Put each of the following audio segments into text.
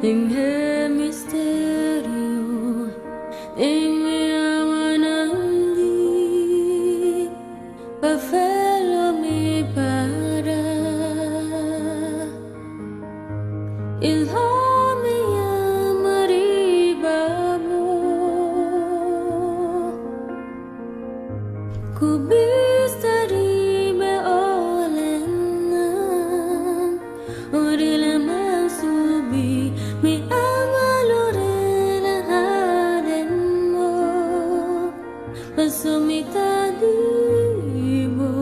Den e misterio, den e awanan diep, pa fe lo mi para. I lo mi yama riba bo. Ku bista riba e olenan, ora e laman subi, mi alma lo relahá den bo, paso mi ta di bo,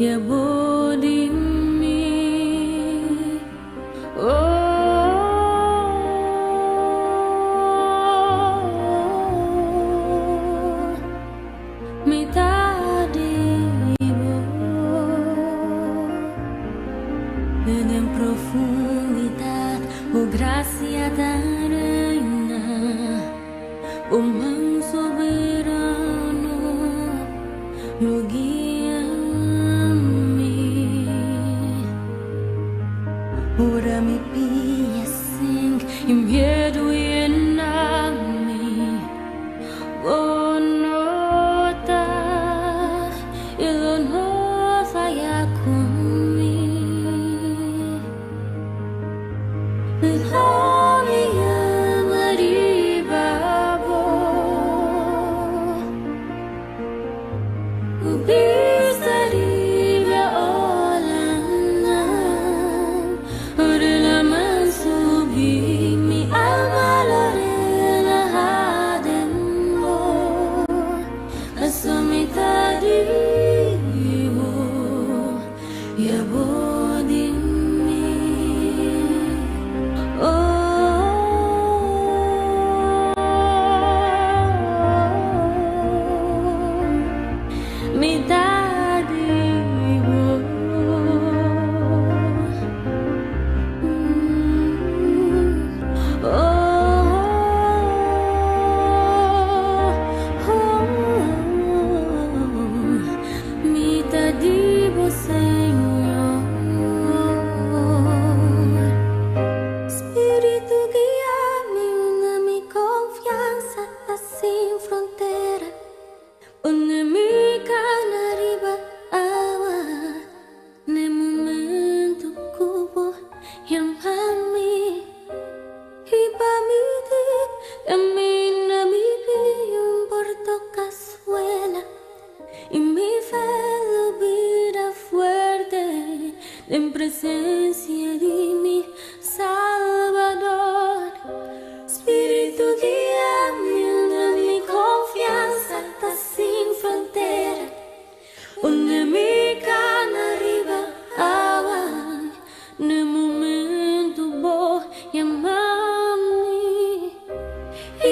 i abo di mi. Oh, mi ta di bo. Den profundidad, bo gracia ta reina, bo man soberano lo guia mi. Ora mi pia sink i miedu yena mi, bo no ta i lo no faya ku mi. Lo mi yama riba bo. Ku bista riba olanan, ora laman subi, mi alma lo relahá den bo, paso mi ta di bo i abo di mi. Oh, mi ta di bo. Oh, mi ta di bo, Señor. Spiritu guia mi, unda mi confiansa ta sin frontera. Pone mi cana riba awa, n'e momento cu bo yama mi. I pa mi dip caminda mi pia un por toca suela, i mi fe lo bira fuerte den presencia di mi Salbador. Spiritu guia mi unda mi confiansa ta sin frontera. Pone mi cana riba awa, n'e momento bo yama mi.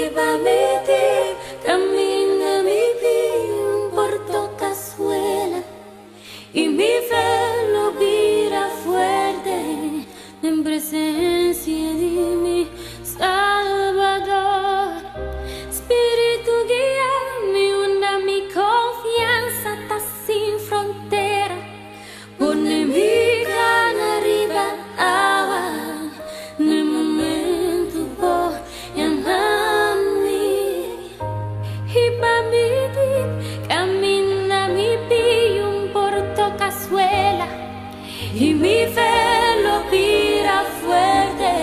I pa mi dip caminda mi pia un por toca suela, i mi fe lo bira fuerte den presencia di mi Salbador. Spiritu guia mi unda mi confiansa ta sin frontera. Pone mi cana riba awa, n'e momento bo yama mi. I pa mi dip caminda mi pia un por toca suela, i mi fe lo bira fuerte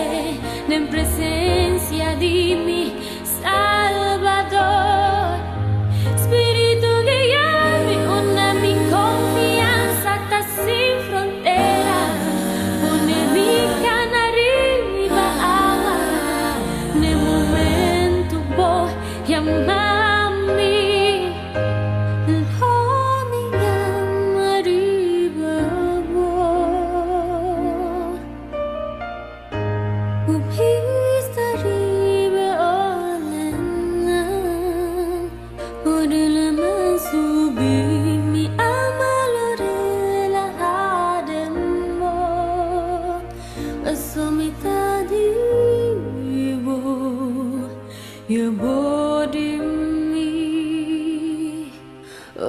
den presencia di mi Salbador. Spiritu guia mi unda mi confiansa ta sin frontera. Pone mi cana riba awa, n'e momento bo yama mi. Lo mi yama riba bo. Ku bista riba olanan, ora laman subi, mi alma lo relahá den bo, paso mi ta di bo i abo di mi. Oh,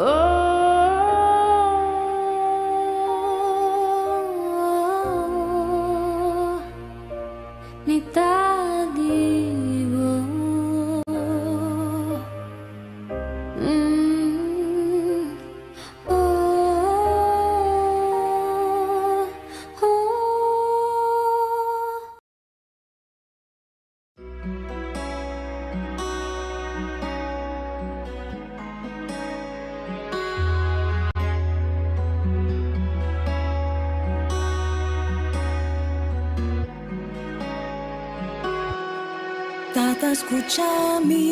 Tata skucha mi,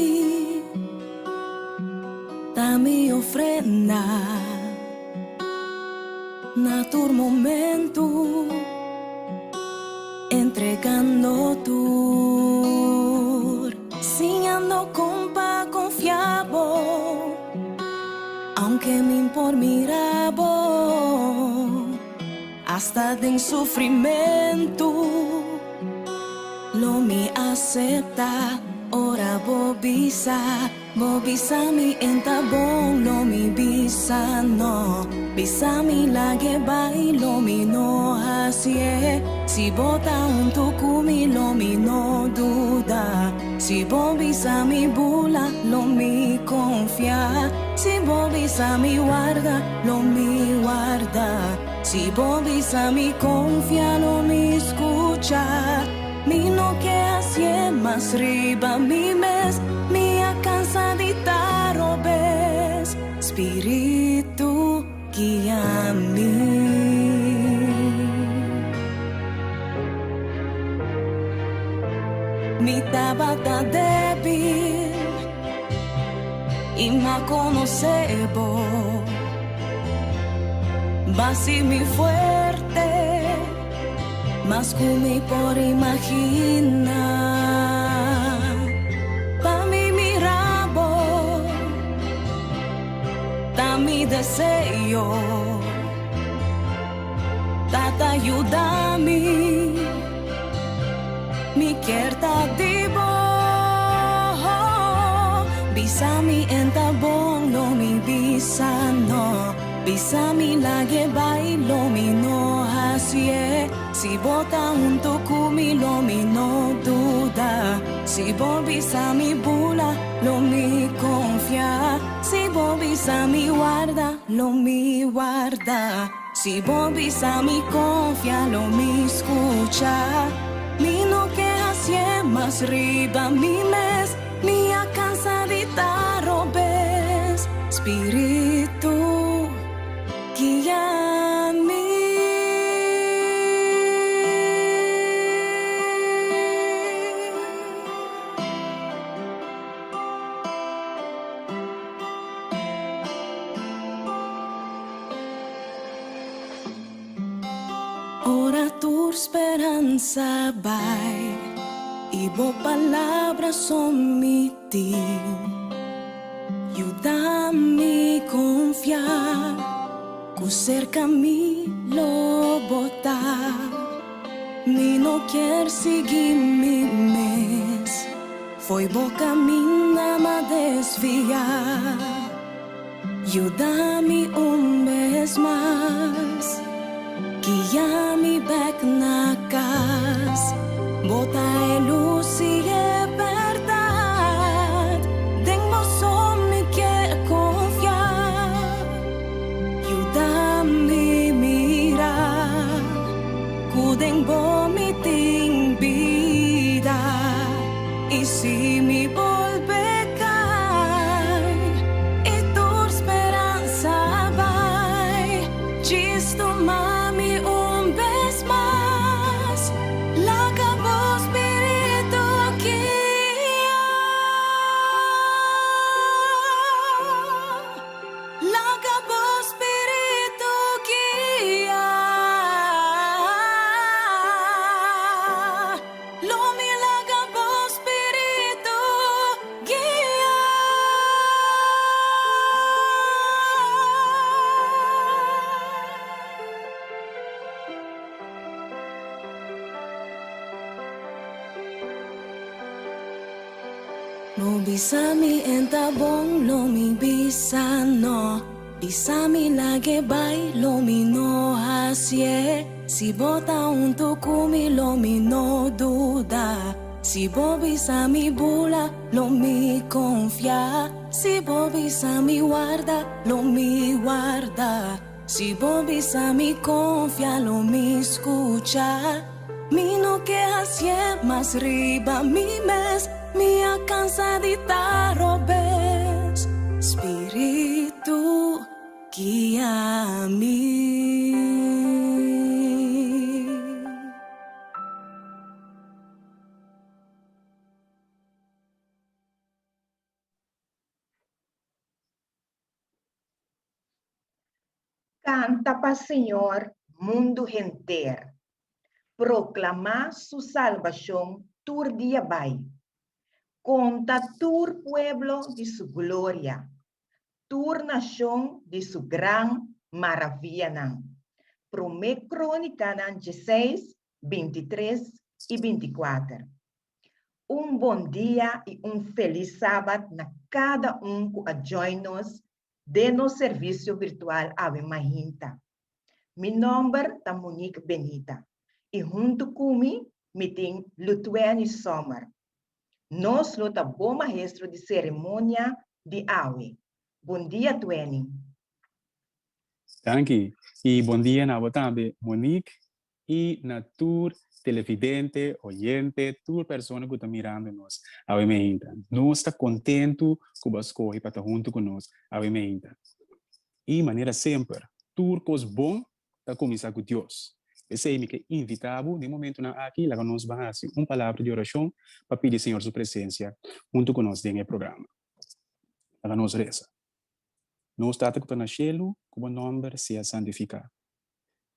ta mi ofrenda na tur momento, entregando tur, siñando kon pa konfia bo, aunke mi'n por mira bo, hasta den sufrimentu lo mi aseptá ora bo bisa, bo bisa mi en ta bon, lo mi bisa no, bisa mi lag'é bai, lo mi no hasié, si bo ta huntu ku mi, lo mi no duda, si bo bisa mi bula, lo mi konfia, si bo bisa mi warda, lo mi warda, si bo bisa mi konfia, lo mi skucha. Mi no ke hasié mas riba mi mes, mi a kansa di ta robes, Spiritu guia mi. Mi tabata débil i m'a konosé bo, b'a hasi mi fuerte. Mas ku mi por imaginá. Pa mi mira bo ta mi deseo. Tata yuda mi, mi kier ta di bo. Bisa mi en ta bon, lo mi bisa no. Bisa mi lag'é bai, lo mi no hasié. Si bo ta huntu ku mi, lo mi no duda. Si bo bisa mi bula, lo mi konfia. Si bo bisa mi warda, lo mi warda. Si bo bisa mi konfia, lo mi skucha. Mi no ke hasié mas riba mi mes, mi a kansa di ta robes. Spiritu guia mi. Ora tur speransa bai i bo palabra so mi tin, yuda mi konfia ku serka mi lo bo ta. Mi no kier sigui mi mes, fo'i bo kaminda m'a desviá. Yuda mi un bes mas, guia mi bèk na kas. Bo ta e lus i e bèrdat, den bo so mi ke konfia. Yuda mi mira ku den bo mi tin bida, i si mi bolbe kai i tur speransa bai, djis tuma mi un bes mas, laga bo spiritu guia. Laga bo spiritu guia. Lo mi laga bo spiritu guia. Bo bisa mi en ta bon, lo mi bisa no. Bisa mi lag'é bai, lo mi no hasié. Si bo ta huntu ku mi, lo mi no duda. Si bo bisa mi bula, lo mi konfia. Si bo bisa mi warda, lo mi warda. Si bo bisa mi konfia, lo mi skucha. Mi no ke hasié mas riba mi mes, mi a kansa di ta robes. Spiritu guia mi. Kanta pa Señor, mundu henter. Proklamá su salbashon tur dia bai. Konta tur pueblo di su gloria, tur nashon di su gran maravianan. Promé Krónikanan dieseis, bintitres i bintikuater. Un bon dia i un felis sabat na kada un ku a join nos den nos servisio virtual awe mainta. Mi nòmber ta Monique Benita i huntu ku mi, mi tin Lutueni Sommer. Nos lo ta bo maestro di seremonia di awe. Bon dia Tueni. Danki i bon dia na bo tambe Monique i na tur televidente, oyente, tur persona ku ta mirando nos awe meinta. Nos ta kontentu ku bo a skohe pa ta huntu ku nos awe meinta. I manera semper, tur kos bon ta kuminsá ku Dios. P'esei mi ke invitá bo den momentunan aki laga nos ban hasi un palabra di orashon pa pidi Señor su presensia huntu ku nos den e programa. Laga nos resa. Nos Tata ku ta na shelu, ku bo nòmber sea santifiká.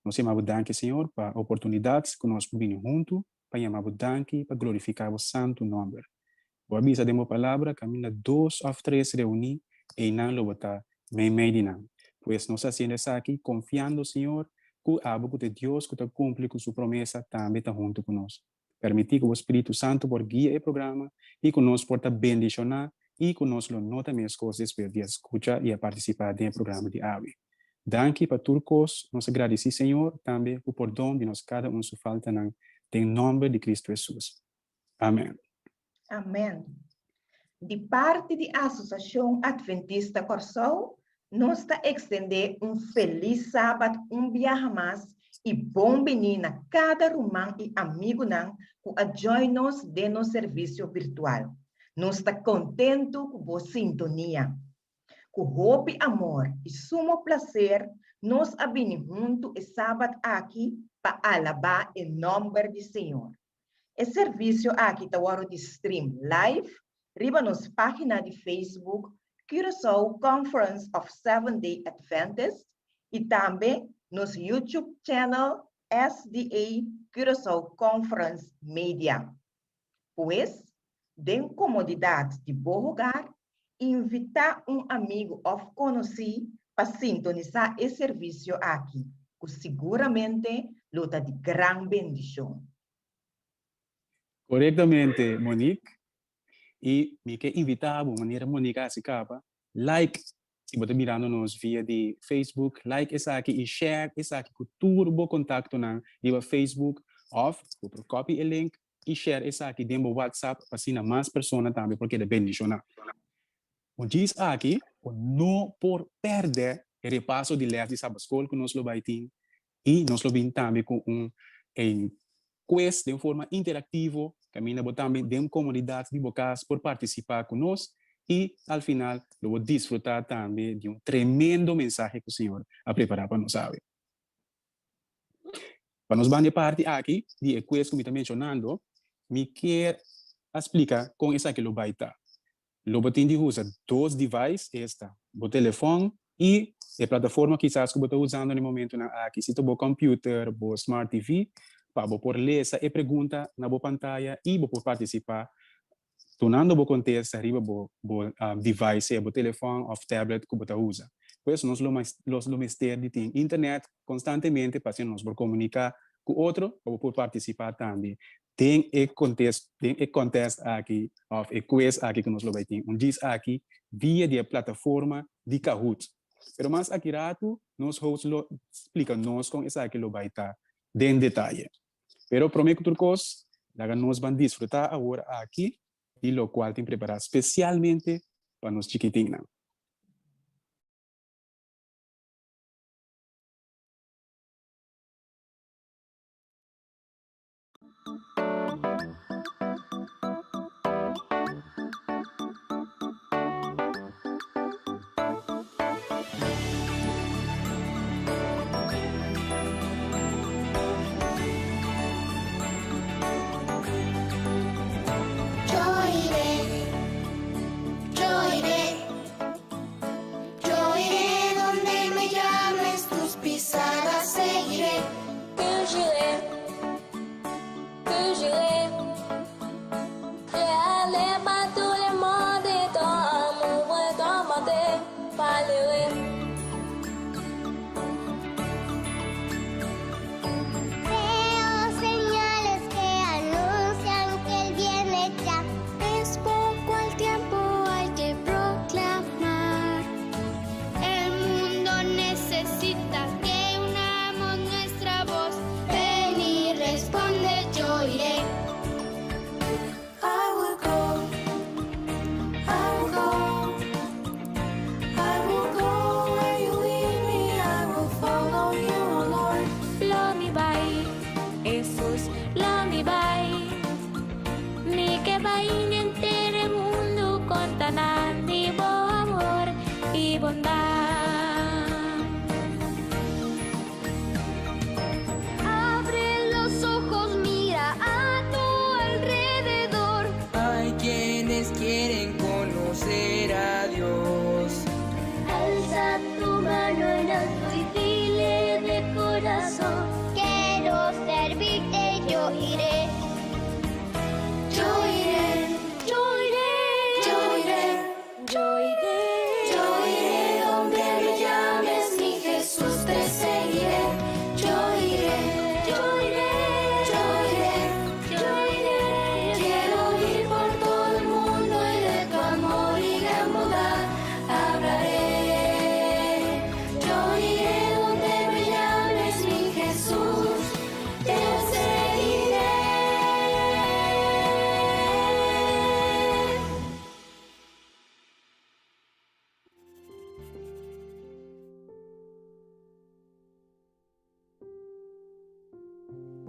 Nos yama bo danki, Señor, pa oportunidat ku nos por bini huntu pa yama bo danki pa glorifiká bo santu nòmber. Bo a bisa den bo palabra, Kaminda dos òf tres reuní, einan lo bo ta meimei di nan. Pues nos ta hasiendo esaki konfiando, Señor, ku abo ku ta e Dios ku ta kumpli ku su promesa tambe ta huntu ku nos. Permití ku bo Spiritu Santu por guia e programa i ku nos por ta bendishoná i ku nos lo no ta meskos despues di a skucha i a partisipá den e programa di awe. Danki pa tur kos, nos a gradisí Señor tambe ku pordon di nos kada un su faltanan den nòmber di Kristu Hesus. Amèn. Amèn. Di parti di Asosiashon Adventista Kòrsou, nos ta ekstendé un felis Sabat un biaha mas i bon biní na kada ruman i amigunan ku a djòin nos den nos servisio virtual. Nos ta kontentu ku bo sintonia. Ku hopi amor i sumo plaser nos a bini huntu e Sabat aki pa alabá e nòmber di Señor. E servisio aki ta wòrdu di stream live riba nos página di Facebook Curaçao Conference of Seventh Day Adventists i tambe nos YouTube channel SDA Curaçao Conference Media. Pues, den komodidat di bo hogar, invitá un amigu òf konosí pa sintonisá e servisio aki, ku siguramente lo ta di gran bendishon. Korektamente, Monique. I mi ke invitá bo, manera Monique a hasi kaba, like si bo ta mirando nos via di Facebook, like esaki i share esaki ku tur bo kontaktonan riba Facebook òf bo por copy e link i share esaki den bo WhatsApp pa asina mas persona tambe por keda bendishoná. Un djis aki bo no por pèrdè e repaso di lès di Sabaskol ku nos lo bai tin i nos lo bin tambe ku un quiz den forma interaktivo kaminda bo tambe den komodidat di bo kas por partisipá ku nos i al final lo bo disfrutá tambe di un tremendo mensahe ku Señor a prepará pa nos awe. Pa nos banda e parti aki di e quiz ku mi ta menshonando, mi kier a splika kon esaki lo bai ta. Lo bo tin di usa dos device, esta, bo telefòn i e plataforma kisas ku bo ta usando na e momentunan aki, si ta bo computer, bo smart TV, pa bo por lesa e pregunta na bo pantaya i bo por partisipá Dunando bo kontesta riba bo bo device, sea bo telefòn òf tablet ku bo ta usa. Pues nos lo nos lo mester di tin internet konstantemente pa asina nos por komuniká ku otro pa bo por partisipá tambe den e kontes den e contest aki òf e quiz aki ku nos lo bai tin un djis aki via di e plataforma di Kahoot. Pero mas aki ratu nos host lo splika nos kon esaki lo bai ta den detaye. Pero promé ku tur kos, laga nos ban disfrutá awor aki di lokual tin prepará spesialmente pa nos chikitinnan.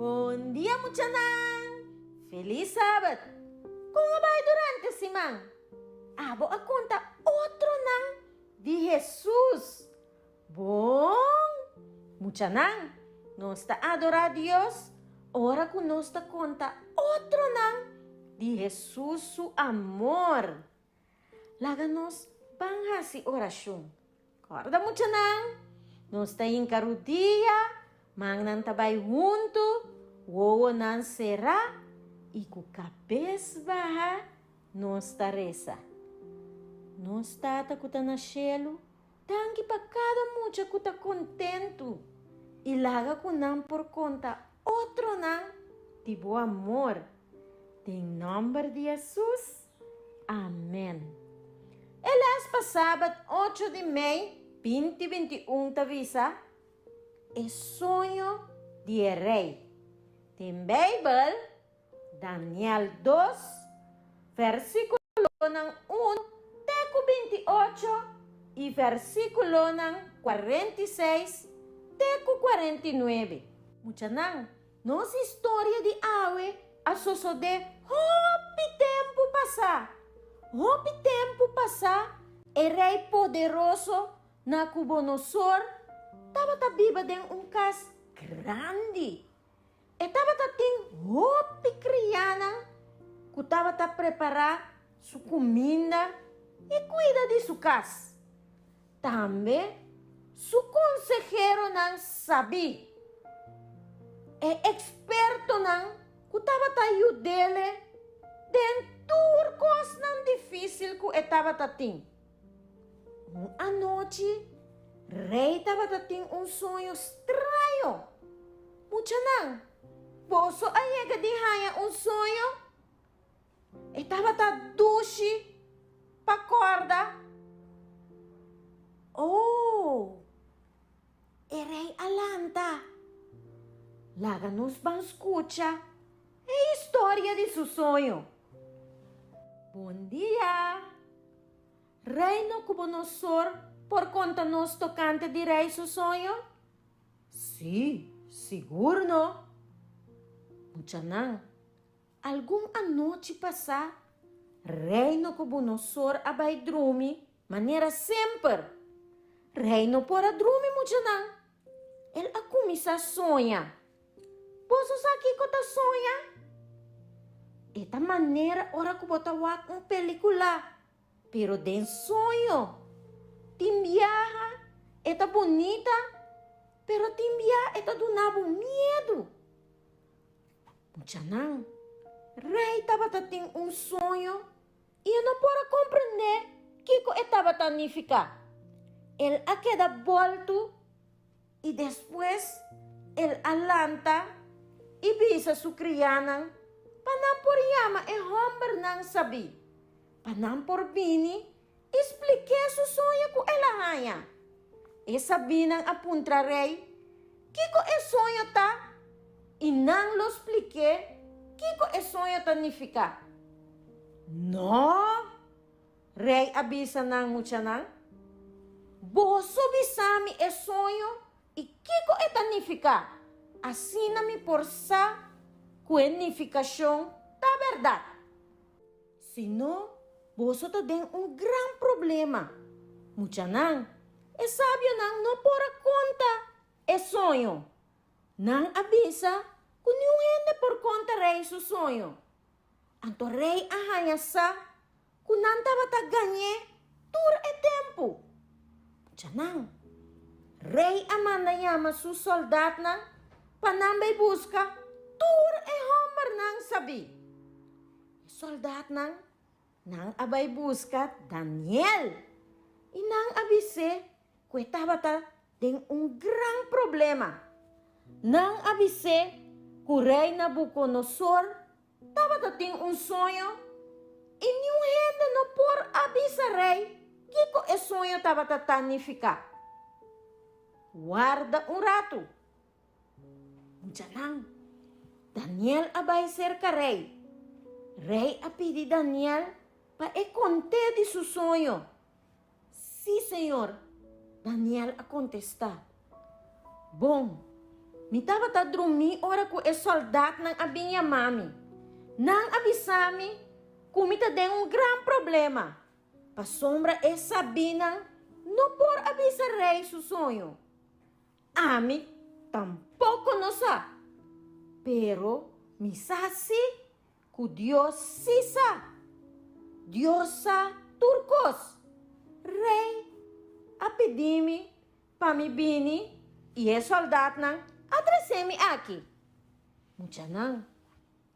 Bon dia muchanan! Feliz Sabat! Kon a bai durante siman? Abo a konta otronan di Hesus. Bon! Muchanan, nos ta adorá Dios ora ku nos ta konta otronan di Hesus su amor. Laga nos ban hasi orashon. Kòrda muchanan, nos ta hinka rudia, mannan ta bai huntu, wowonan será i ku kabes baha nos ta resa. Nos Tata ku ta na shelu, danki pa kada mucha ku ta kontentu i laga ku nan por konta otronan di bo amor. Den nòmber di Hesus. Amen. E les pa sabat ocho di mei binti 21 ta bisa, E soño di e rei. Den Beibel, Daniel 2, versíkulonan 1 te ku 28 i versíkulonan 46 te ku 49. Muchanan, Nos historia di awe a sosodé hopi tempu pasá. Hopi tempu pasá e rei poderoso Nakubonosor tabata biba den un kas grandi. E tabata tin hopi krianan ku tabata prepará su kuminda i kuida di su kas. Tambe su konseheronan sabí, e ekspertonan ku tabata yud'é den tur kosnan difísil ku e tabata tin. Un anochi, rei tabata tin un soño straño. Muchanan, boso a yega di haña un soño? E tabata dushi pa kòrda. Oh! E rei a lanta. Laga nos ban skucha e historia di su soño. Bon dia! Rei Nakubonosor por konta nos tokante di rei su soño? Sí, sigur no! Muchanan, Algun anochi pasá, Rei Nakubonosor a bai drumi manera semper. Rei no por a drumi, muchanan. El a kuminsá soña. Boso sa kiko ta soña? E ta manera ora ku bo ta wak un pelikula, pero den soño. Tin biaha e ta bunita, pero tin biaha e ta duna bo miedu. Muchanan. Rei tabata tin un soño i e no por a komprendé kiko e tabata nifiká. El a keda bòltu i despues el a lanta i bisa su kriánan pa nan por yama e hòmbernan sabí, pa nan por bini i splik'é su soño ku el a haña. E sabínan a puntra rei kiko e soño ta i nan lo splik'é kiko e soño ta nifiká. No! Rei a bisa nan muchanan, Boso bisa mi e soño i kiko e ta nifiká, asina mi por sa ku e nifikashon ta bèrdat. Si no, boso ta den un gran problema. Muchanan, e sabionan no por a konta e soño. Nan a bisa ku niun hende por konta rei su soño. Anto rei a haña sa ku nan tabata gañ'é tur e tempu. Muchanan, rei a manda yama su sòldatnan pa nan bai buska tur e hòmbernan sabí. E sòldatnan nan a bai buska Daniel i nan a bis'é ku e tabata den un gran problema. Nan a bis'é ku rei Nabukonosor tabata tin un soño i niun hende no por a bisa rei kiko e soño tabata ta nifiká. Warda un ratu. Muchanan, Daniel a bai serka rei. Rei a pidi Daniel pa e kont'é di su soño. Sí, señor, Daniel a kontestá. Bon, mi tabata drumí ora ku e sòldatnan a bin yama mi. Nan a bisa mi ku mi ta den un gran problema, pasobra e sabínan no por a bisa rei su soño. Ami tampoko no sa, pero mi sa sí Ku Dios sí sa. Dios sa tur kos. Rei a pidi mi pa mi bini i e sòldatnan a trese mi aki. Muchanan,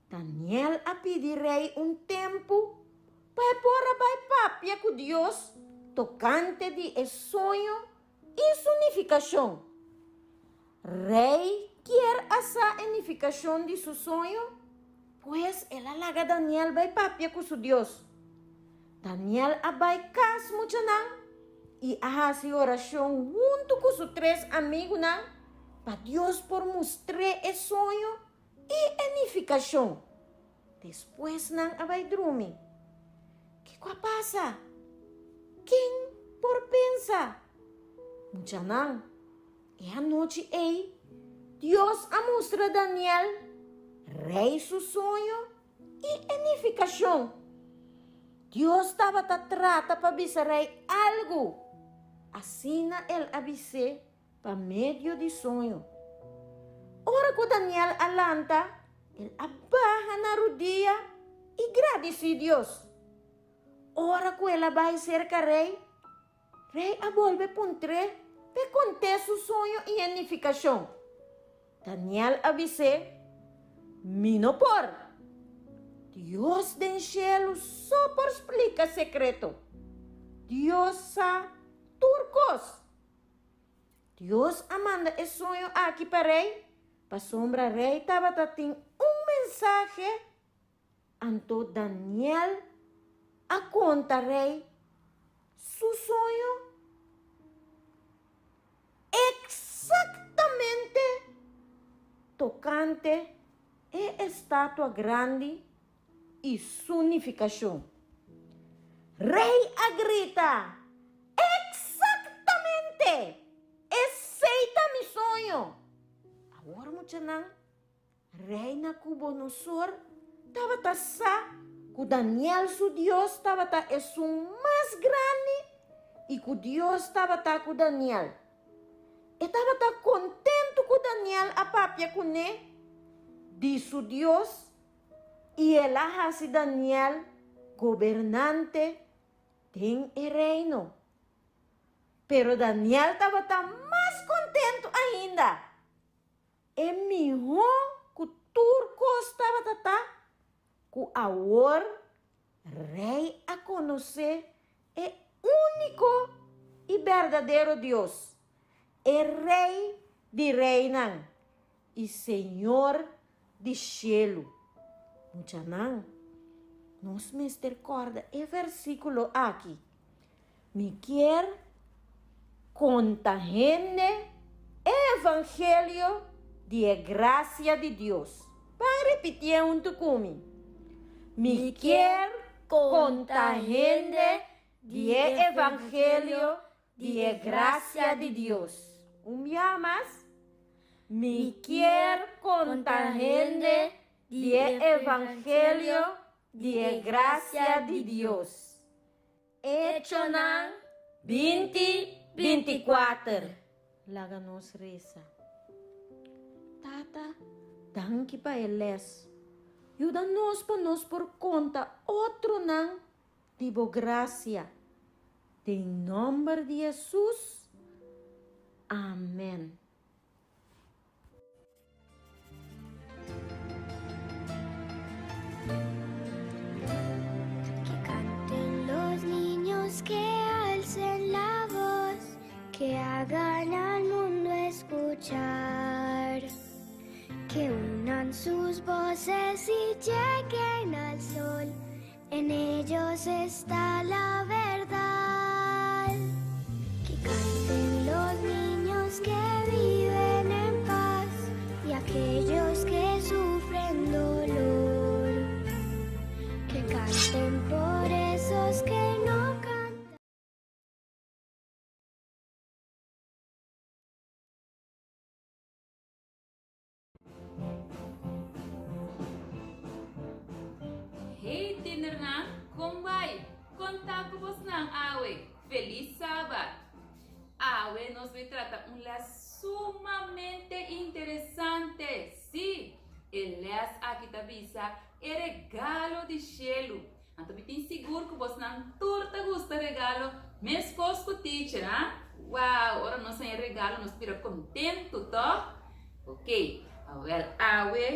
Daniel a pidi rei un tempu pa e por a bai papia ku Dios tokante di e soño i su nifikashon. Rei kier a sa e nifikashon di su soño, pues el a laga Daniel bai papia ku su Dios. Daniel a bai kas muchanan i a hasi orashon huntu ku su tres amigunan pa Dios por mustr'é e soño i e nifikashon. Despues nan a bai drumi. Kiko a pasa? Ken por pensa? Muchanan, e anochi ei Dios a mustra Daniel rei su soño i e nifikashon. Dios tabata trata pa bisa rei algu. Asina el a bis'é pa medio di soño. Ora ku Daniel a lanta, el a baha na rudia i gradisí Dios. Ora ku el a bai serka rei, rei a bolbe puntr'é p'e kont'é su soño i e nifikashon. Daniel a bis'é, Mi no por. Dios den shelu so por splika sekreto. Dios sa tur kos. Dios a manda e soño aki pa rei pasobra rei tabata tin un mensahe, anto Daniel a konta rei su soño eksaktamente tokante e estatua grandi i su nifikashon. Rei a grita, Eksaktamente! Esei ta mi soño! Awor muchanan, Rei Nakubonosor tabata sa ku Daniel su Dios tabata esun mas grandi i ku Dios tabata ku Daniel. E tabata kontentu ku Daniel a papia kuné di su Dios I el a hasi Daniel gobernante den e reino. Pero Daniel tabata mas kontentu ainda. E mihó ku tur kos tabata ta. ku awor Rei a konosé e úniko i berdadero Dios, e Rei di reinan i Señor di shelu. Muchanan, nos mester kòrda e versíkulo aki, Mi kier konta hende e evangelio di e grasia di Dios. Ban ripitié huntu ku mi. Mi kier konta hende di e evangelio di e grasia di Dios. Un biaha mas. Mi kier konta hende di e evangelio di e grasia di Dios. Echonan 20, 24. Laga nos resa. Tata, danki pa e les. Yuda nos pa nos por konta otronan di bo grasia. Den nòmber di Hesus, amèn. Que canten los niños, que alcen la voz, que hagan al mundo escuchar. Que unan sus voces y lleguen al sol, en ellos está la verdad. Que canten los niños que viven en paz y aquellos que sufren dolor. Que canten por esos que no cantan. Hey tienernan, kon bai? Kon ta ku bosnan awe? Felis Sabat! Awe nos bai trata un les sumamente interesante. Sí, e les aki ta bisa e regalo di shelu. Anto mi tin sigur ku bosnan tur ta gusta regalo meskos ku teacher, ha? Wow, ora nos haña regalo nos bira kontentu, tòg? Ok, awèl awe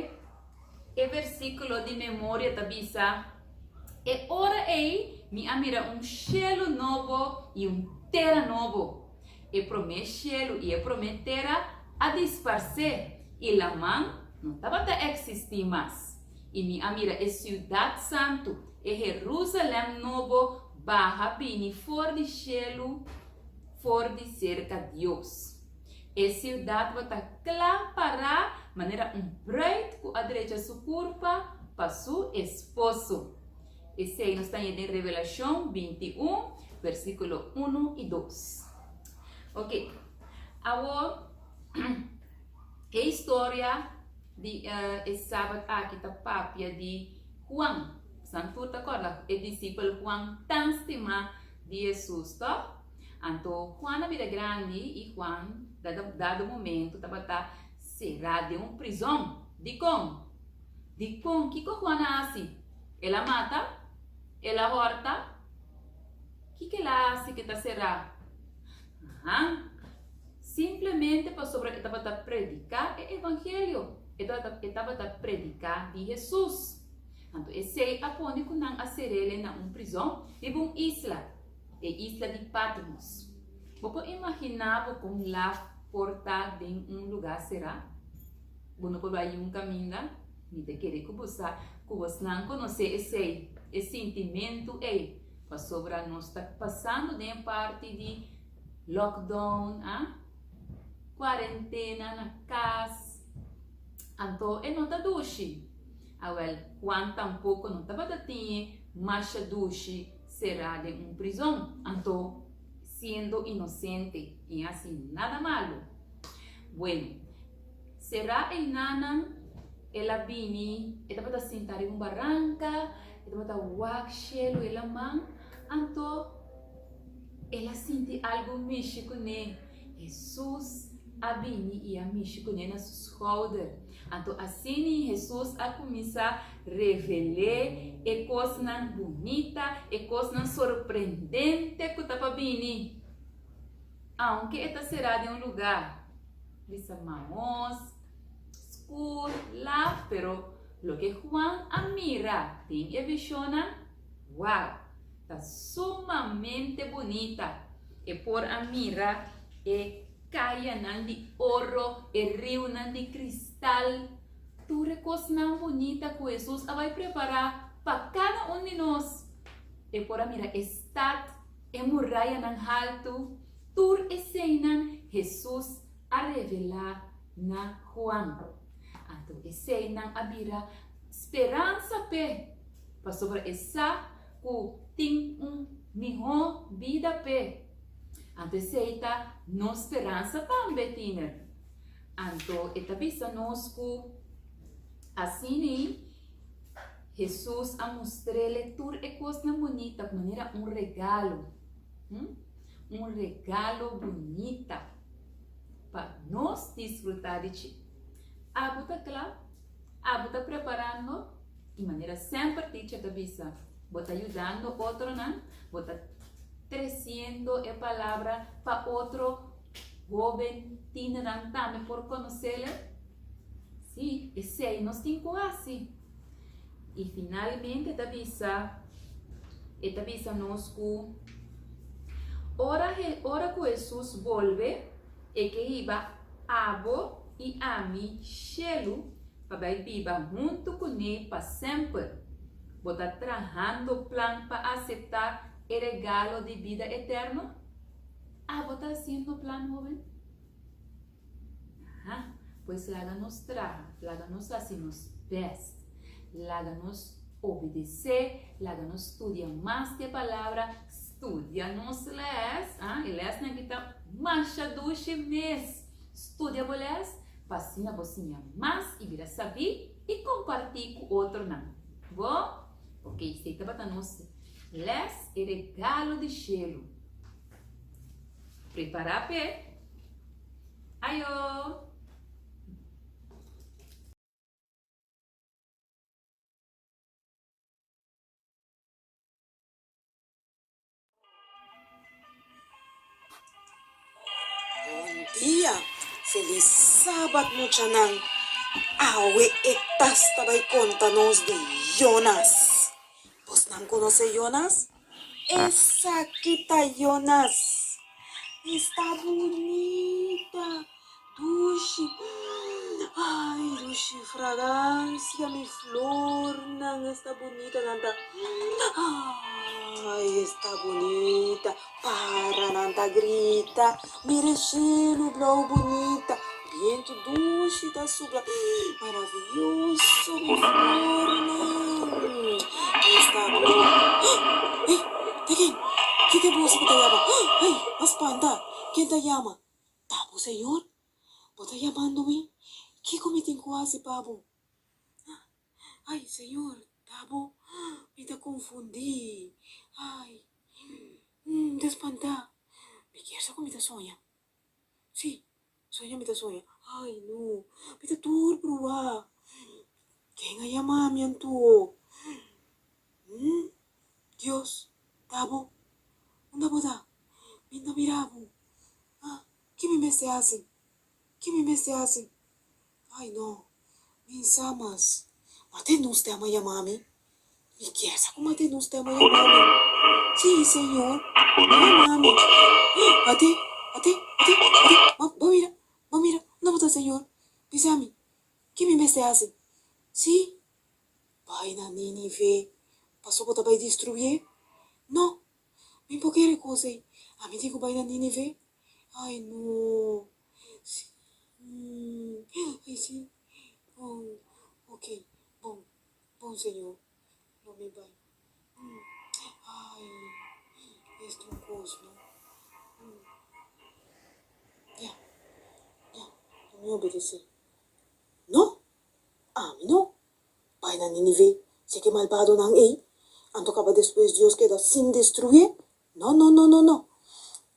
e versíkulo di memoria ta bisa, E ora ei mi a mira un shelu nobo i un tera nobo. E promé shelu i e promé tera a disparsé, i laman no tabata eksistí mas. I mi a mira e siudat santu, e Herúsalèm nobo, baha bini for di shelu, for di serka Dios. E siudat tabata kla pará manera un bruid ku a drecha su kurpa pa su esposo. Esei nos ta haña den Revelashon 21, versíkulo unu i dos. Oke, awor e historia Di e sabat aki ta papia di Juan. San tur ta kòrda e disipel Juan tan stimá di Hesus, tòg? Anto Juan a bira grandi i Juan dado momentu tabata será den un prizòn. Dikon? Dikon? Kiko Juan a hasi? El a mata? El a hòrta? Kiko el a hasi ku e ta será? Ahan. Simplemente pasobra e tabata prediká e evangelio, e tabata e tabata prediká di Hesus. Anto esei a pone ku nan a ser'el na un prizòn riba un isla, e isla di Patmos. Bo por imaginá bo kon laf por ta den un lugá será? Bo no por bai un kaminda? Mi ta kere ku bo sa ku bosnan konosé esei, e sintimentu ei, pasobra nos ta pasando den e parti di Lockdown a cuarentena na cas anto e no ta dushi. Awel Juan tampoco no tabata tin masha dushi cera den un prizon anto siendo inocente y haci nada malo. Bueno cera eynanan el a bini e tabata sinta riba un baranca e tabata wak shelu e laman anto El a sinti algu mishi kuné. Hesus a bini i a mishi kuné na su skouder. Anto asini Hesus a kuminsá revel'é e kosnan bunita, e kosnan sorprendente ku ta pa bini. Aunke e ta será den un lugá, bisa mahos, skur, laf, pero. Loke Juan a mira den e vishonnan, wow, ta sumamente bunita. E por a mira e kayanan di oro, e riunan di kristal, tur e kosnan bunita ku Hesus a bai prepará pa kada un di nos. E por a mira e stat, e murayanan haltu, tur eseinan Hesus a revelá na Juan. Anto eseinan a bira speransa p'e, pasobra e sa ku tin un mihó bida p'e. Anto esei ta nos speransa tambe, tiner. Anto e ta bisa nos ku asina Hesus a mustr'el tur e kosnan bunita manera un regalo. Un regalo bunita pa nos disfrutá di dje. Abo ta kla? Abo ta preparando? I manera semper teacher ta bisa, bo ta yudando otronan, bo ta tresiendo e palabra pa otro hoben tienernan tambe por konosele. Sí, esei nos tin ku hasi. I finalmente ta bisa, e ta bisa nos ku ora ora ku Hesus bolbe, e ke hiba abo i ami shelu pa bai biba huntu kuné pa semper. Bo ta trahando plan pa aseptá e regalo di bida eterno? Abo ta hasiendo plan, hoben? Aha, pues laga nos traha, laga nos hasi nos best, laga nos obedesé, laga nos studia mas di e palabra, studia nos les, ah, e lesnan aki ta masha dushi mes. Studia bo les pa asina bo siña mas i bira sabí i kompartí ku otronan. Bo? Ok, esei tabata nos les, e regalo di shelu. Prepará p'e. Ayo! Bon dia! Felis Sabat muchanan! Awe e tas ta bai konta nos di Jonas. Bosnan konosé Jonas? Esaki ta Jonas. Esta bunita, dushi. Ay, dushi fragancia, mi flornan, esta bunita nan ta. Ay, esta bunita. Paranan ta grita, mira e shelu blou bunita, bientu dushi ta supla, maravioso mi flornan. Esta blou. Ey, ta ken? Ken ta e bos ku ta yama? Ay, a spanta! Ken ta yama? Ta bo, Señor? Bo ta yamando mi? Kiko mi tin ku hasi pa bo? Ay, Señor, ta bo? Mi ta konfundí. Ay, mi ta spantá. Mi kier sa ku mi ta soña. Sí, soña mi ta soña. Ay, no, mi ta tur bruá. Ken a yama mi anto? Dios, ta bo? Unda bo ta? Mi no ta mira bo. Ki mi mester hasi? Ki mi mester hasi? Ay no, mi sa mas. Mate nos te ama yama mi. Mi kier sa ku mate nos te ama yama mi. Si, Señor, yama mi. Ate, ate, ate, ate, ba, ba mira, ba mira, unda bo ta, Señor? Bisa mi, ki mi mester hasi? Si, bai na Nínive, pasobra bo ta bai destruié? No, mi por kere kos ei. Ami tin ku bai na Nínive? Ay no. Si. Ay si. Bon. Ok. Bon. Bon Señor. Lo mi bai. Ay. Esta un cos no. Ya. Ya. Lo mi obedece. No. Ami no. Bai na Ninive. Si ke malbadonan ei. Anto kaba despues Dios keda sin destruye. No, no, no, no, no.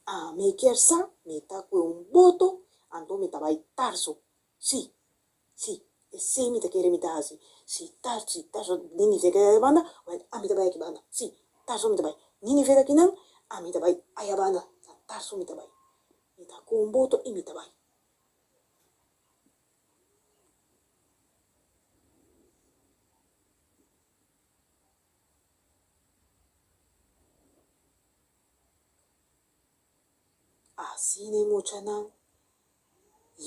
Ami kier sa, mi ta kue un boto, anto mi ta bai Tarso. Sí, sí, esei mi ta kere mi ta hasi. Sí, Tarso, sí, Tarso, Nínive keda aya banda, wèl, ami ta bai aki banda. Sí, Tarso mi ta bai. Nínive ta akinan, ami ta bai aya banda. Na Tarso mi ta bai. Mi ta kue un boto i mi ta bai. Asina e muchanan.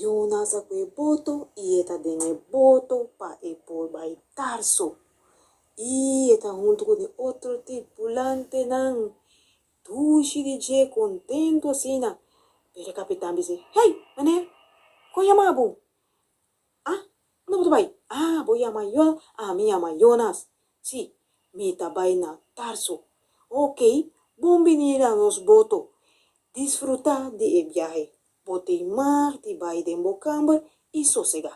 Jonas a ku e boto i e ta den e boto pa e por bai Tarso. I e ta huntu ku di otro tripulantenan. Dushi di dje kontentu asina. Pero e kapitan bis'é, Hey, meneer, kon yama bo? Ah, unda bo ta bai? Ah, bo yama Yo, ah, mi yama Jonas. Sí, mi ta bai na Tarso. Ok, bon bini na nos boto. Disfrutá di e biahe. Bo tin mag di bai den bo kamber i sosegá.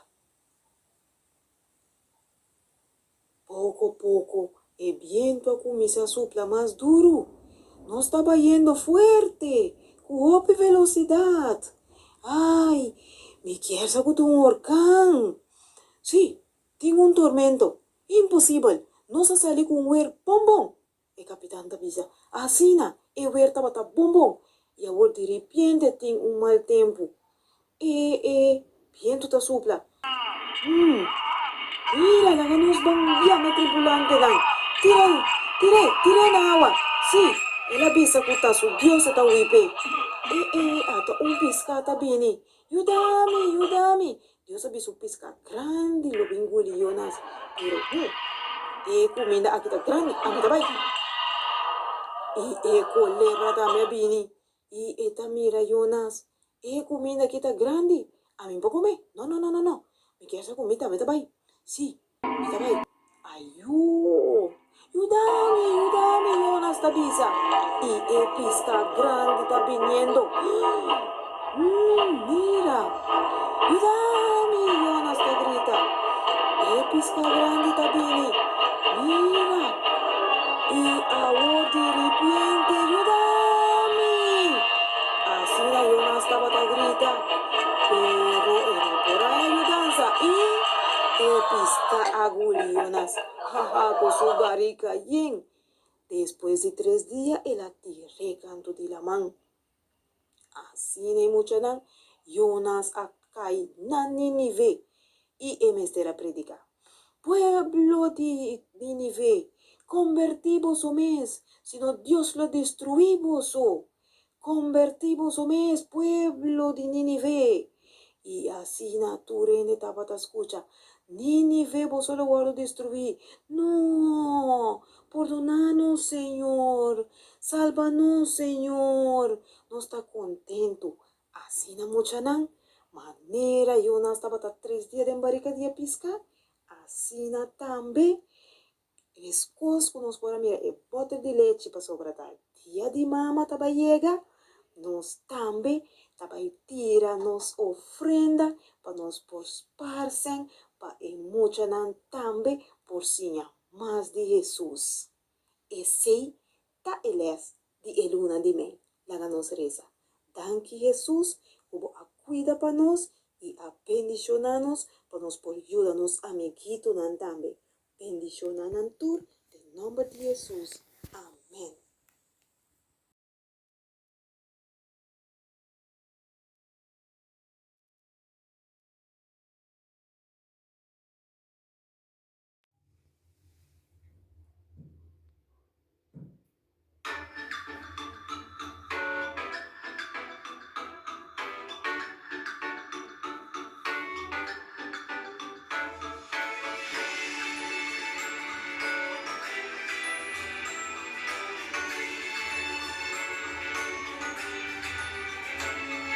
Poko poko e bientu a kuminsá supla mas duru. Nos ta bayendo fuerte, ku hopi velosidat. Ai, mi kier sa ku ta un orkan. Sí, tin un tormento. Imposibel! Nos a sali ku un wer bon bon. E kapitan ta bisa, Asina, e wer tabata bon bon, i awor di ripiente tin un mal tempu. E, e bientu ta supla. Hmm, mira, laga nos ban yama e tripulantenan. Tir'é, tir'é, tir'é na awa! Sí, el a bisa ku ta su Dios e ta hui p'e. E, e, ata un piská ta bini. Yuda mi, yuda mi! Dios a bisa un piská grandi lo bin guli Jonas, pero hm, e kuminda aki ta grandi, ami ta bai. I e kolebra tambe a bini, i e ta mira Jonas, e kuminda aki ta grandi, ami no por kome, no, no, no, no, no, mi kier sa ku mi tambe ta bai, sí, Mi ta bai, Ayó! Yuda mi, yuda mi, Jonas ta bisa. I e piská grandi ta biniendo. Mm, mira! Yuda mi! Jonas ta grita. E piská grandi ta bini. Mira! I awor di ripiente, Yuda mi! Asina Jonas tabata grita, pero e no por haña yudansa i e piská a guli Jonas, haha, ku su barika yen. Despues di tres dia el a tir'é kantu di laman. Asina e muchanan, Jonas a kai na Ninive i e mester a prediká, Pueblo di Ninive, kombertí boso mes, sino Dios lo destruí boso. Kombertí boso mes, pueblo di Nínive! I asina tur hende tabata skucha, Nínive, boso lo wòrdu destruí! No! Pordoná nos, Señor! Salba nos, Señor! Nos ta kontentu. Asina muchanan, manera Jonas tabata tres dia den barika di e piská, asina tambe Meskos ku nos por a mira e bòter di lechi pasobra ta dia di mama ta bai yega, nos tambe ta bai tira nos ofrenda pa nos por sparsen pa e muchanan tambe por siña mas di Hesus. Esei ta e lès di e luna di mei. Laga nos resa. Danki Hesus ku bo a kuida pa nos i a bendishoná nos pa nos por yuda nos amiguitonan tambe. Bendishoná nan tur den nòmber di Hesus. Amèn.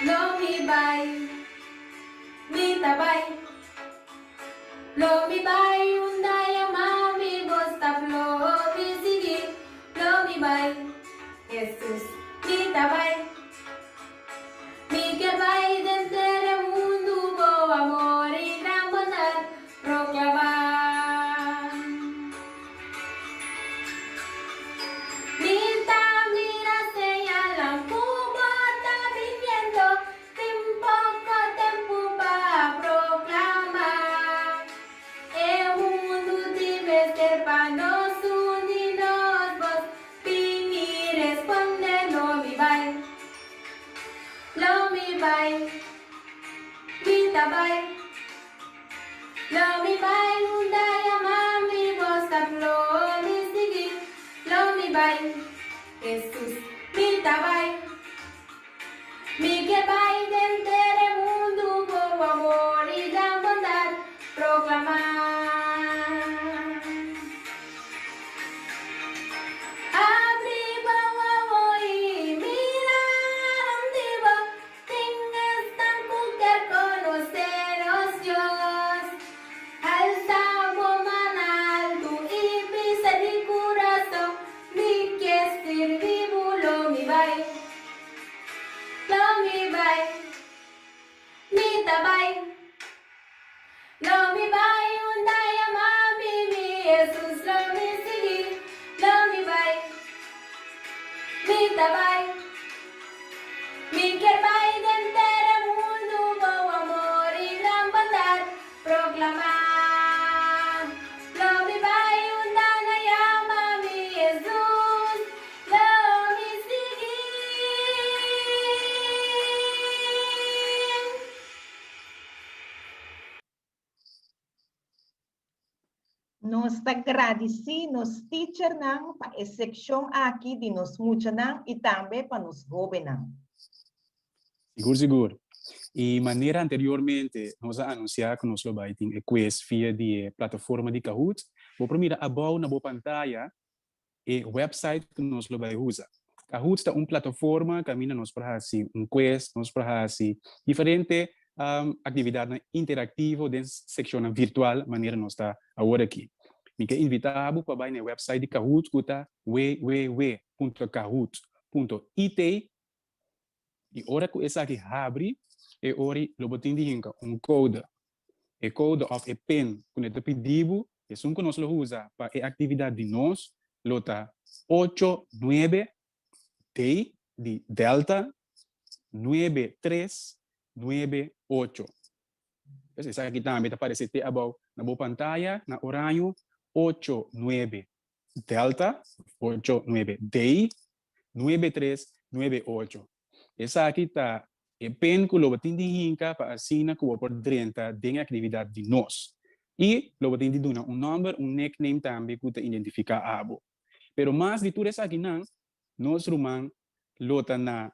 Lo mi bai, mi ta bai. Lo mi bai unda yama mi bos ta flo mi sigui lo mi bai Jesus mi ta bai Mi kier bai denter e mundu bo amor i gran bondad proclama Mi ta mira señalnan cu bo ta biniendo Tin poko tempu pa proklamá e mundu tin mester pa nos uni nos bos Bini responde lo mi bai Lo mi bai Mi ta bai Lo mi bai unda yama mi bos ta flo mi sigui Lo mi bai Jesus mi ta bai. Mi ke. ta bai. Mi kier bai den tera mundu bo amor i gran bondat proklamá. Lo mi bai unda nan yama mi Hesus, lo mi sigui. Nos ta gradisí nos teachernan pa e sekshon aki di nos muchanan i tambe pa nos hóbennan. Sigur sigur. I manera anteriormente nos a anunsiá ku nos lo bai tin e quiz via di e plataforma di Kahoot, bo por mira abou na bo pantaya e website ku nos lo bai usa. Kahoot ta un plataforma kaminda nos por hasi un quiz, nos por hasi diferente aktividatnan interaktivo den sekshonnan virtual manera nos ta awor aki. Mi ke invitá bo pa bai na e website di Kahoot ku ta www punto kahoot punto it i ora ku esaki habri e ori lo bo tin di hinka un kode. E kode òf e pin ku nan ta pidi bo, esun ku nos lo usa pa e aktividat di nos lo ta ocho nuebe D di Delta nuebe tres nuebe ocho. Pues esaki tambe ta parece te abou na bo pantaya na oraño ocho nuebe Delta ocho nuebe D nuebe tres nuebe ocho. Esaki ta e pen ku lo bo tin di hinka pa asina ku bo por drenta den e aktividat di nos. I lo bo tin di duna un nòmber, un nickname tambe ku ta identifiká abo. Pero mas di tur esakinan, nos ruman lo ta na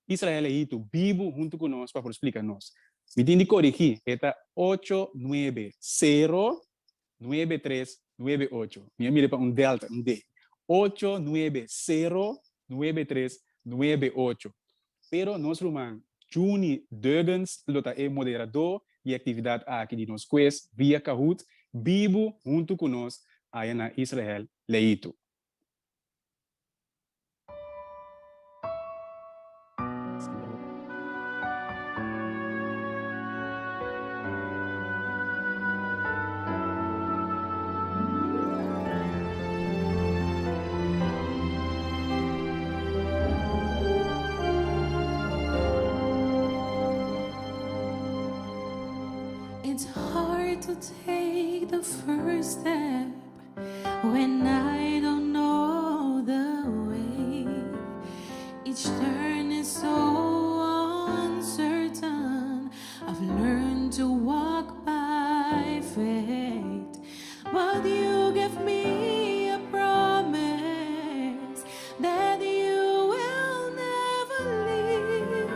Israel Ehito bibu huntu ku nos pa por splika nos. Mi tin di korigí, e ta ocho nuebe sero nuebe tres nuebe ocho. Mi a mira pa un delta, un D. Ocho nuebe sero nuebe tres nuebe ocho. Pero nos ruman Juni Deugens lo ta e moderadó di e aktividat aki di nos quiz via Kahoot bibu huntu ku nos aya na Israel Leitu. It's hard to take the first step when I don't know the way. Each turn is so uncertain. I've learned to walk by faith. But you give me a promise that you will never leave.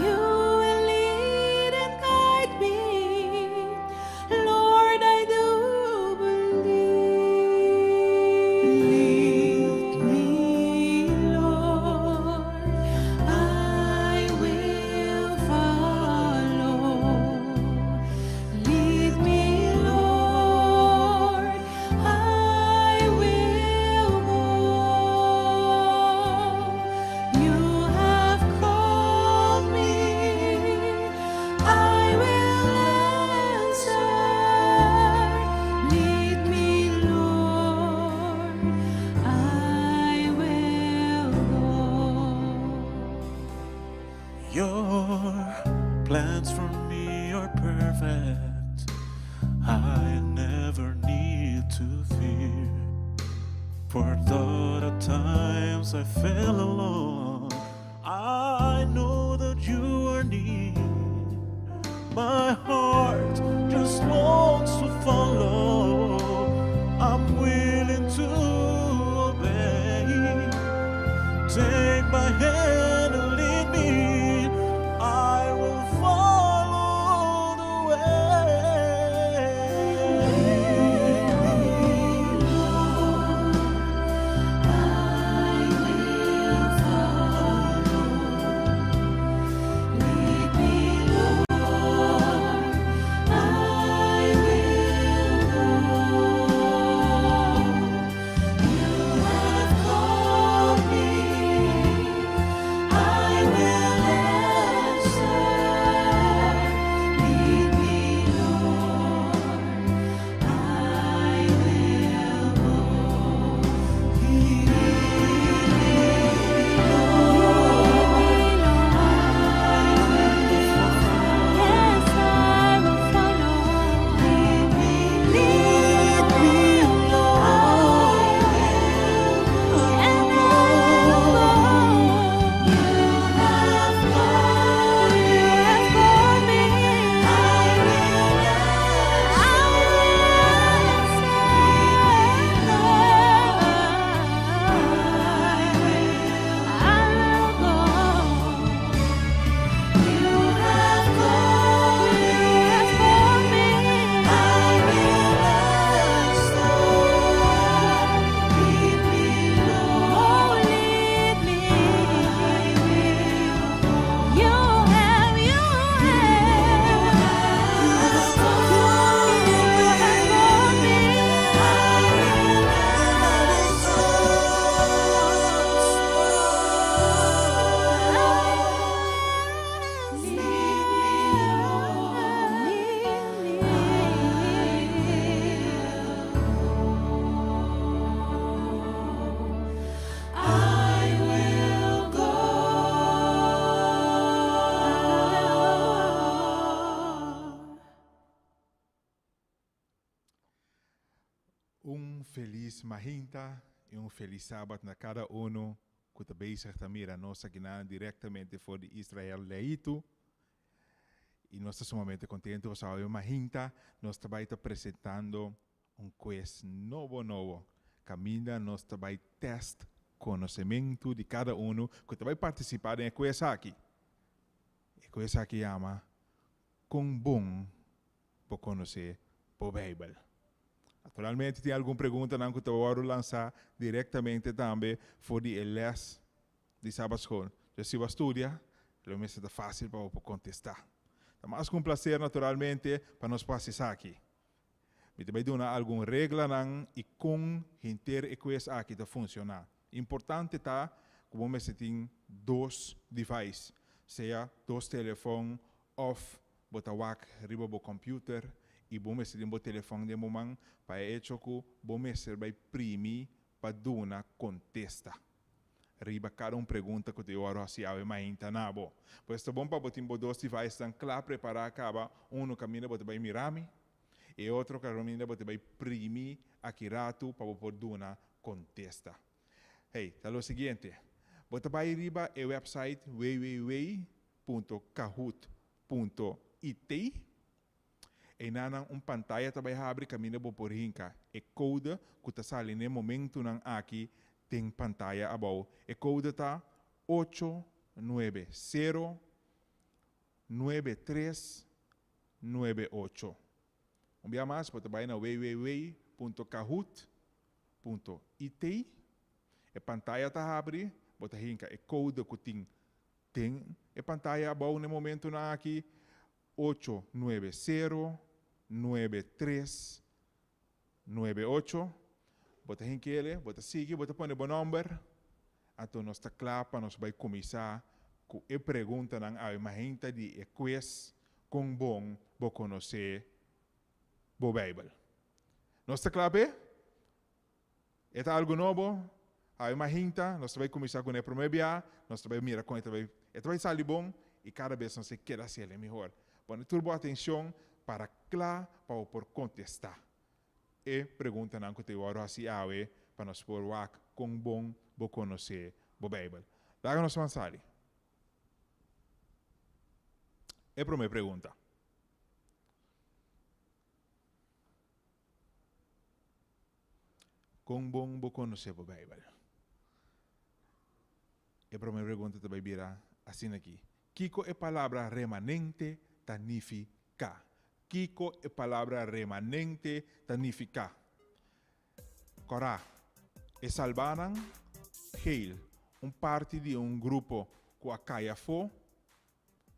You will lead and guide me. Lord, I do believe. Lead me, Lord. I will follow. Lead me, Lord. I will go. You have called me. I will answer. Lead me, Lord. I will go. Your plans for me are perfect. I never need to fear. For though at times I feel alone, I know that you are near. My heart just longs to follow. I'm willing to obey. Take my hand and lead me. I will follow the way. I will follow. Lead me, Lord. I Felis mahinta i un felis sabat na kada unu ku ta bezig ta mira nos akinan direktamente for di Israel Leitu. I nos ta sumamente kontentu pasobra awe mahinta nos ta bai ta presentando un kues nobo nobo kaminda nos ta bai tèst konosementu di kada unu ku ta bai partisipá den e kues aki. E kues aki yama Kon bon bo konosé bo Beibel? Naturalmente tin algun preguntanan ku ta wòrdu lansá direktamente tambe for di e lès di Sabatskol. Dja si bo a studia, lo mester ta fásil pa bo por kontestá. Ta mas ku un plaser naturalmente pa nos por hasi esaki. Mi ta bai duna algun reglanan i kon henter e kues aki ta funshoná. Importante ta ku bo mester tin dos device, sea dos telefòn òf bo ta wak riba bo kòmpiuter i bo mester tin bo telefòn den bo man pa e echo ku bo mester bai primi pa duna kontesta riba kada un pregunta ku ta wòrdu hasi awe mainta na bo. Pues ta bon pa bo tin bo dos devicenan kla prepará kaba, unu kaminda bo ta bai mira mi e otro kaminda bo ta bai primi aki ratu pa bo por duna kontesta. Hey, ta lo siguiente, bo ta bai riba e website www punto kahoot punto it, einanan un pantaya ta bai habri kaminda bo por hinka e kode ku ta sali n'e momentunan aki den pantaya abou. E kode ta ocho nuebe sero nuebe tres nuebe ocho. Un bia mas bo ta bai na www punto kahoot punto it, e pantaya ta habri, bo ta hinka e kode ku tin Den e pantaya abou n'e momentunan aki, ocho nuebe sero nuebe tres nuebe ocho, bo ta hinkele, bo ta sigui, bo ta pone bo nòmber, anto nos ta kla pa nos bai kuminsá ku e preguntanan awe mahinta di e kues Kon bon bo konosé bo Beibel? Nos ta kla p'e? E ta algu nobo, awe mahinta, nos ta bai kuminsá kuné promé bia, nos ta bai mira kon e ta bai, e ta bai sali bon i kada bes nos ta keda hasiel mihor. Pone tur bo atenshon para kla pa bo por kontestá e preguntanan ku ta wòrdu hasi awe pa nos por wak kon bon bo konosé bo Beibel. Laga nos ban sali. E promé pregunta. Kon bon bo konosé bo Beibel? E promé pregunta ta bai bira asina aki, Kiko e palabra remanente ta nifiká? Kiko e palabra remanente ta nifiká? Kòrá, e salbánan, geel, un parti di un grupo ku a kai afó,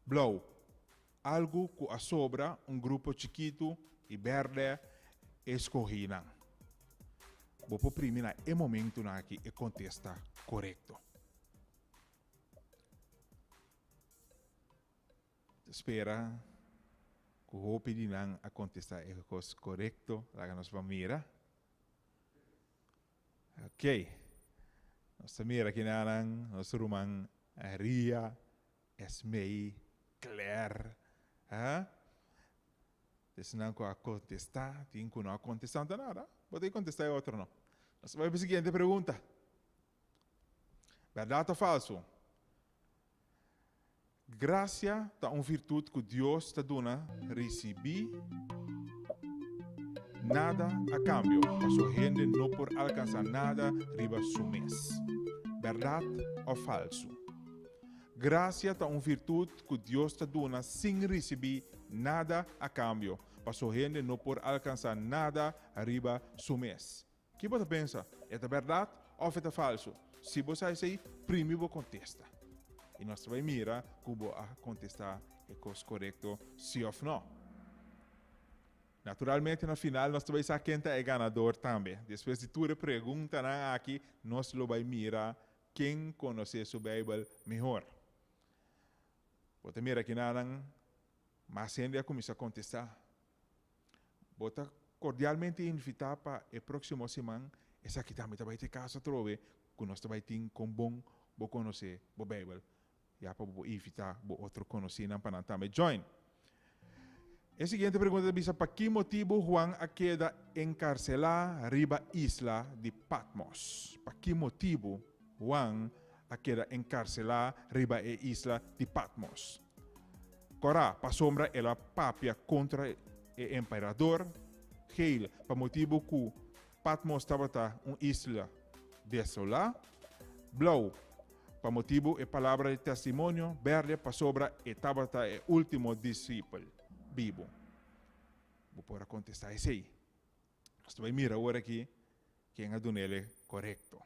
Blou, algu ku a sobra un grupo chikitu i bèrdè e skohínan. Bo por primi na e momentunan aki e kontesta korekto. Ta spera ku hopi di nan a kontestá e kos korekto. Laga nos ban mira. Oké. Nos ta mira kinanan nos ruman Ria, Esmei, Claire, ha? Esnan ku a kontestá, tin ku no a kontestá, no ta nada. Bo ta kontestá e otro no. Nos ta bai pa e siguiente pregunta. Bèrdat òf falsu? Grasia ta un virtut ku Dios ta duna risibí nada a kambio, paso hende no por alkansá nada riba su mes. Bèrdat òf falsu? Grasia ta un virtut ku Dios ta duna sin risibí nada a kambio, paso hende no por alkansá nada riba su mes. Ki bo ta pensa? E ta bèrdat òf e ta falsu? Si bo sa esei, primi bo kontesta. I nos ta bai mira ku bo a kontestá e kos korekto si òf nò. Naturalmente na final nos ta bai sa ken ta e ganador tambe. Despues di tur e preguntanan aki nos lo bai mira ken konosé su Beibel mihor. Bo ta mira kinanan mas hende a kuminsá kontestá. Bo ta kordialmente invitá pa e próksimo siman. Esaki tambe ta bai ta e kaso atrobe ku nos ta bai tin kon bon bo konosé bo Beibel, ya pa bo por invitá bo otro konosínan pa nan tambe join. E siguiente pregunta ta bisa, Pa ki motibu Juan a keda enkarselá riba isla di Patmos? Pa ki motibu Juan a keda enkarselá riba e isla di Patmos? Kòrá, pasobra el a papia kontra e emperador. Geel, pa motibu ku Patmos tabata un isla desolá. Blou, pa motibu e palabra di testimonio. Berde, pasobra e tabata e último disipel bibu. Bo por a kontestá esei. Nos ta bai mira awor aki ken a dun'el korekto.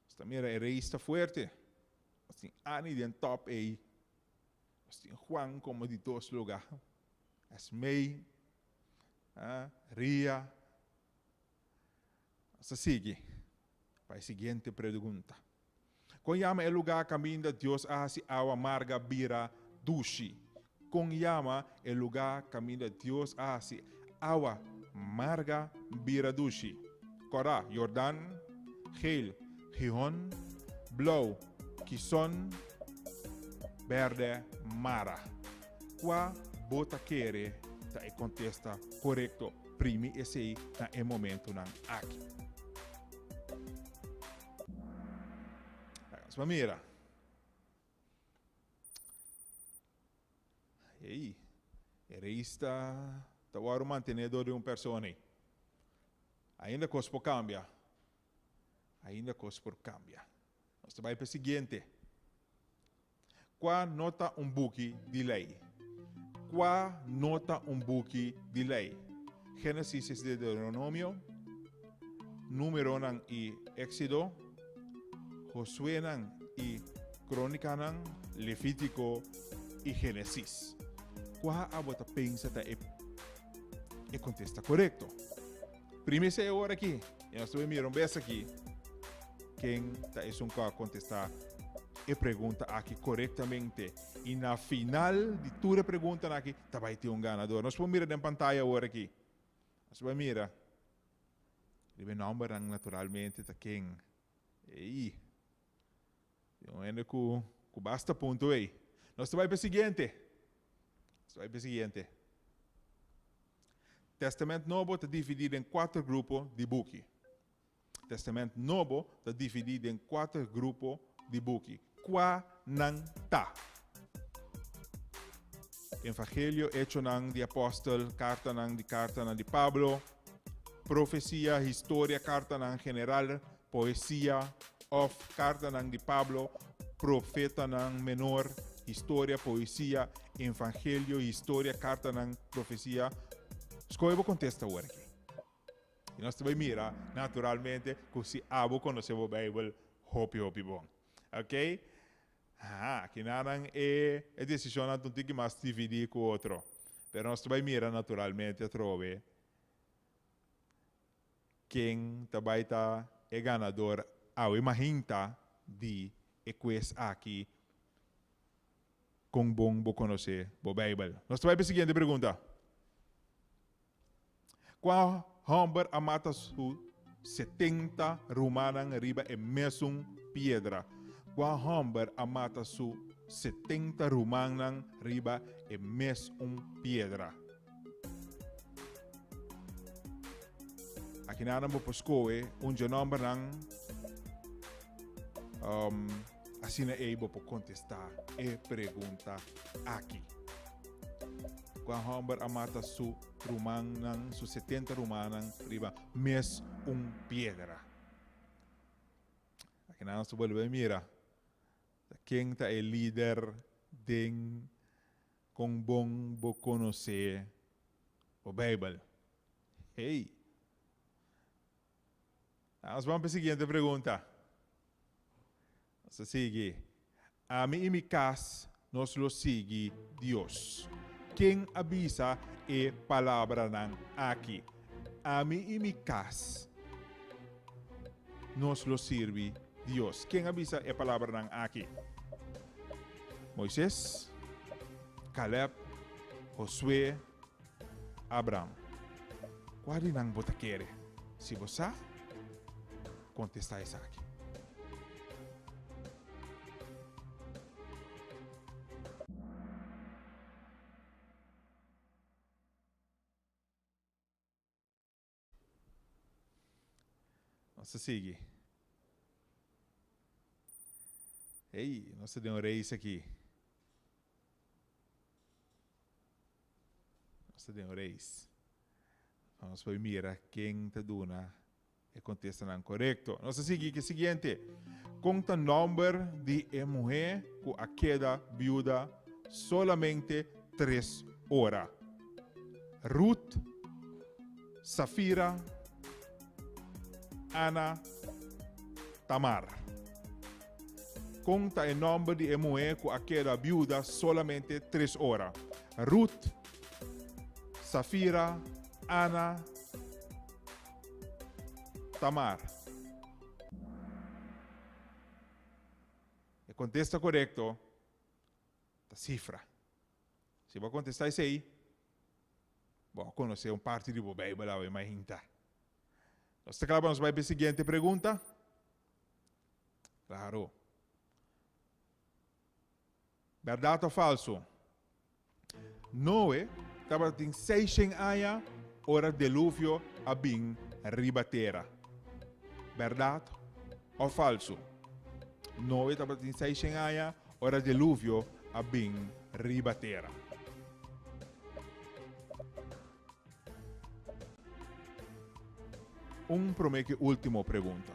Nos ta mira e reis ta fuerte. Nos tin Annie den top ei. Nos tin Juan komo di dos lugá. Esmei, Ria. Nos ta sigui pa e siguiente pregunta. Kon yama e lugá kaminda Dios a hasi awa marga bira dushi? Kon yama e lugá kaminda Dios a hasi awa marga bira dushi? Kòrá, Yordan, geel, Gihon, blou, Kison, bèrdè, Mara. Kua bo ta kere ta e kontesta korekto? Primi esei na e momentunan aki. Nos pa mira. Ei, e reis ta ta wòrdu mantené dor di un persona ei. Ainda kos por kambia. Ainda kos por kambia. Nos ta bai pa e siguiente. Kua no ta un buki di lei? Kua no ta un buki di lei? Génesis i Deuteronomio, Númeronan i Éxodo, Josuénan i Krónikanan, Levítiko i Génesis. Kua abo ta pensa ta e e kontesta korekto? Primi esei awor aki, i nos ta bai mira un bes aki ken ta esun ku a kontestá e pregunta aki korektamente. I na final di tur e preguntanan aki ta bai tin un ganador. Nos por mira den pantaya awor aki. Nos bai mira. Riba e nòmbernan naturalmente ta ken. Ei. Tin un hende ku ku basta punto ei. Nos ta bai pa e siguiente. Nos ta bai pa e siguiente. Testament Nobo ta dividí den kuater grupo di buki. Testament Nobo ta dividí den kuater grupo di buki. Kua nan ta? Evangelio, Echonan di Apòstel, Kartanan di Kartanan di Pablo, Profesia, Historia, Kartanan General, Poesia, òf Kartanan di Pablo, Profetanan Menor, Historia, Poesia, Evangelio, Historia, Kartanan, Profesia. Skohe bo kontesta awor aki. I nos ta bai mira, naturalmente, ku si abo konosé bo Beibel hopi hopi bon. Ok? Aha, kinanan e e desishonnan ta un tiki mas dividí ku otro. Pero nos ta bai mira naturalmente atrobe ken ta bai ta e ganador awe mahinta di e quiz aki Kon bon bo konosé bo Beibel? Nos ta bai pa e siguiente pregunta. Kua hòmber a mata su setenta rumannan riba e mesun piedra? Kua hòmber a mata su setenta rumannan riba e mesun piedra? Akinanan bo por skohe un dje nòmbernan. Um, asina ei bo por kontestá e pregunta aki. Kua hòmber a mata su rumannan, su setenta rumannan riba mes un piedra? Akinan nos ta bolbe mira ken ta e lider den kon bon bo konosé bo Beibel. Hey! Nos ban pa e siguiente pregunta. Nos ta sigui. Ami i mi kas, nos lo sigui Dios. Ken a bisa e palabranan aki? Ami i mi kas, nos lo sirbi Dios. Ken a bisa e palabranan aki? Moises, Caleb, Josué, Abraham. Kua di nan bo ta kere? Si bo sa, kontestá esaki. Nos ta sigui. Hey, nos ta den un race aki. Nos ta den un race. Nos por mira ken ta duna e contestanan corecto. Nos ta sigui ke siguiente. Con ta nomber di e muher cu a keda viuda solamente tres ora? Ruth, Safira, Ana, Tamar. Kon ta e nòmber di e muhé ku a keda biuda solamente tres ora? Ruth, Safira, Ana, Tamar. E kontesta korekto ta sifra. Si bo a kontestá esei, bo a konosé un parti di bo Beibel awe mainta. Nos ta kla pa nos bai pa e siguiente pregunta? Klaro. Bèrdat òf falsu? Noe tabatin seishen aña ora deluvio a bin riba tera. Bèrdat òf falsu? Noe tabatin seishen aña ora deluvio a bin riba tera. Un promé ku último pregunta.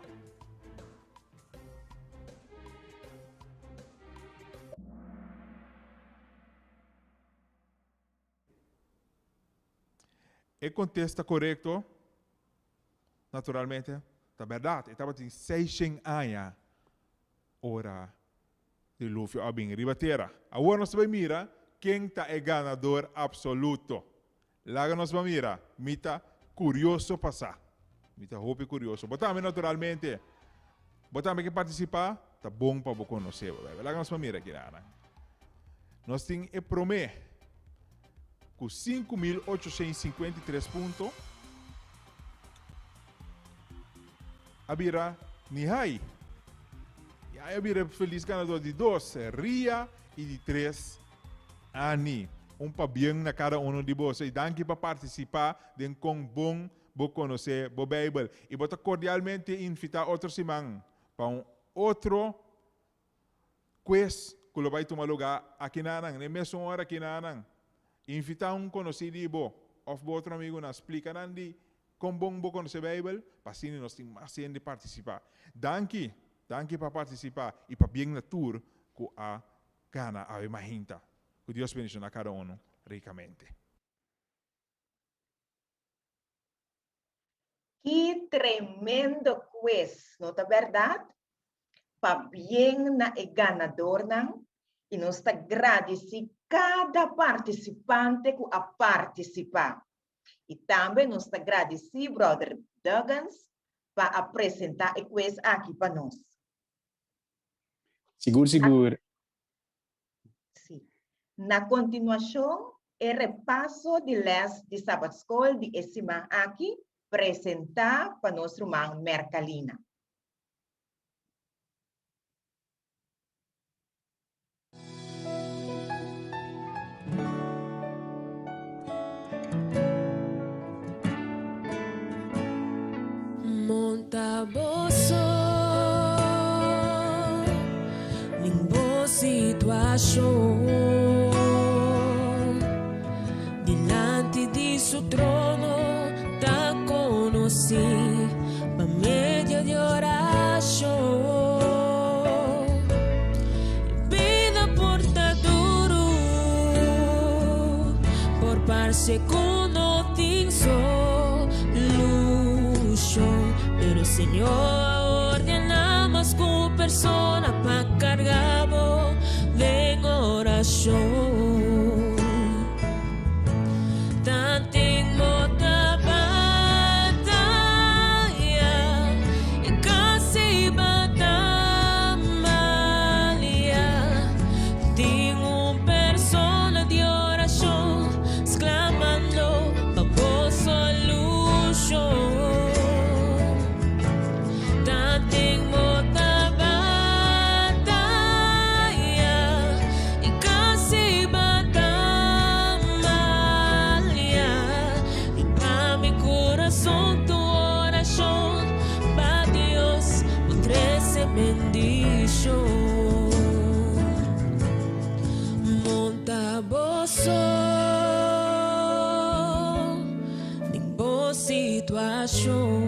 E kontesta korekto, naturalmente, ta bèrdat. E tabatin seishen aña ora diluvio a bin riba tera. Awor nos ta bai mira ken ta e ganador absoluto. Laga nos ban mira. Mi ta kurioso pa sa. Mi ta hopi kurioso. Bo tambe naturalmente. Bo tambe ke partisipá, ta bon pa bo konosé bo Bijbel. Laga nos ban mira kiranan. Nos tin e promé ku 5853 punto. A bira Nihai. Nihai a bira felis ganador di dos, Ria, i di tres, Annie. Un pabien na kada uno di boso i danki pa partisipá den kon bon bo konosé bo Beibel. I bo ta kordialmente invitá otro siman pa un otro Quiz ku lo bai tuma lugá akinanan, n'e mesun ora akinanan. Invitá un konosí di bo òf bo otro amigunan, splika nan di kon bon bo konosé Beibel, pa asina nos tin mas hende partisipá. Danki, danki pa partisipá i pabien na tur ku a gana awe mahinta. Ku Dios bendishoná kada unu rikamente. Ki tremendo quiz, no ta berdad? Pabien na e ganadornan y nos ta gradici cada participante cu a participa. Y tambe nos ta gradici Brother Duggins pa a presenta e quiz aki pa nos. Sigur sigur. Sí. Na kontinuashon, e repaso di lès di Sabatskol di e siman aki presentá pa nos ruman Mercalina. Monta boso den bo situashon Dilanti di su trono ta konosí pa medio di orashon Bida por ta duru por parse ku no tin solushon Pero Señor a ordená mas ku persona pa karga bo den orashon. Tanten bo ta bataya i kasi ba tambalia, tin un persona di orashon sklamando pa bo solushon. Bendishon. Monta bo so den bo situashon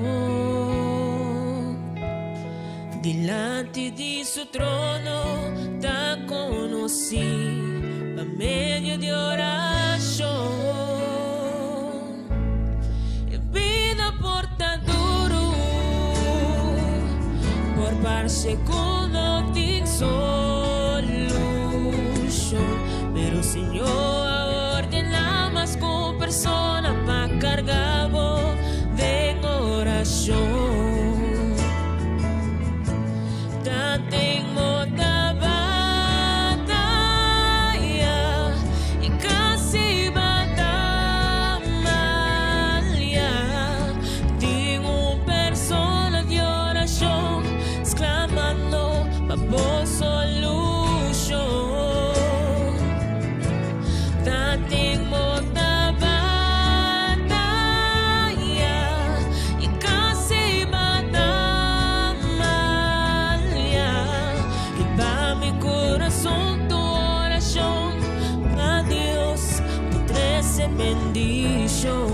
Dilanti di su trono ta konosí pa medio di orashon. E bida por ta duru, por parse ku no tin solushon, pero Señor a ordená mas ku un persona pa karga bo den orashon. Tanten bo ta bataya i kasi ba ta malia, tin un persona di orashon sklamando pa bo solushon. Tanten bo ta bataya i kasi ba ta malia, riba mi kurason tu orashon pa Dios por trese bendishon.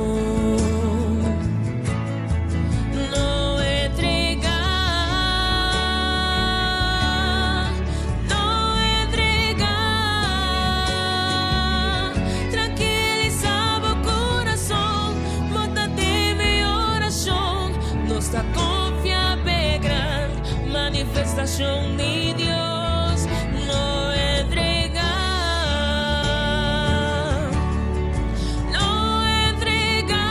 No entregá, no entregá. Trankilisá bo kurason, monta den mi orashon. Nos ta konfia p'e gran manifestashon di Dios. No entregá, no entregá.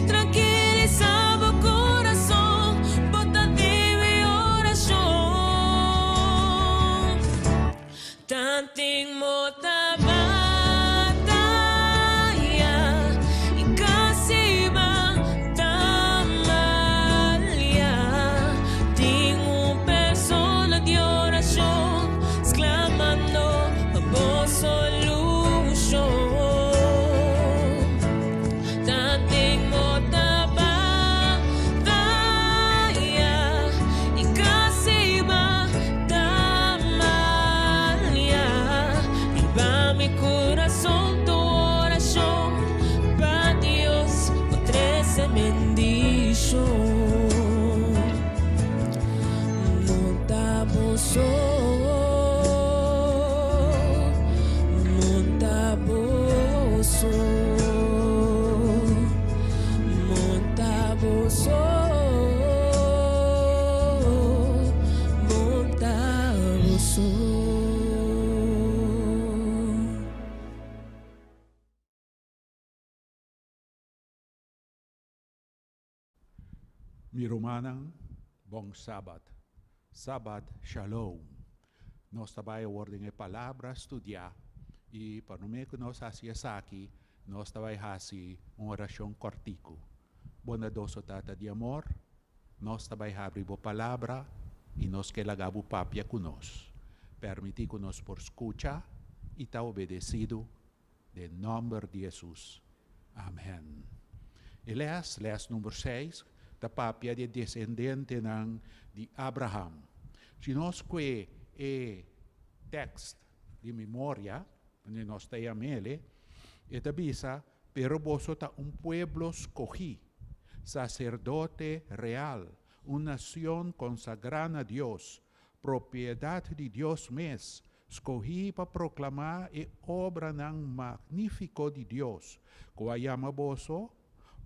Trankilisá bo kurason, bota den mi orashon. Tanten bo ta bataya i kasi ba ta malia, tin un persona di orashon sklamando pa bo solushon. Tanten bo ta bataya i kasi ba ta malia, riba mi kurason tu orashon pa Dios por trese bendishon. Monta bo so, monta bo so, monta bo so, monta bo so. Mi rumannan, bon Sabat. Sabat Shalom. Nos ta bai awor den e palabra studiá i pa promé ku nos hasi esaki, nos ta bai hasi un orashon kòrtiku. Bondadoso Tata di amor, nos ta bai habri bo palabra i nos ke laga bo papia ku nos. Pèrmití ku nos por skucha i ta obedesidu Den nòmber di Hesus. Amèn. E lès, lès number seis, ta papia di e desendentenan di Abraham. Si nos kue e tèkst di memoria, manera nos ta yam'el, e ta bisa, Pero boso ta un pueblo skohí, saserdote real, un nacion consagrá na Dios, propiedad di Dios mes, skohí pa proklamá e obranan magnífiko di Dios, ku a yama boso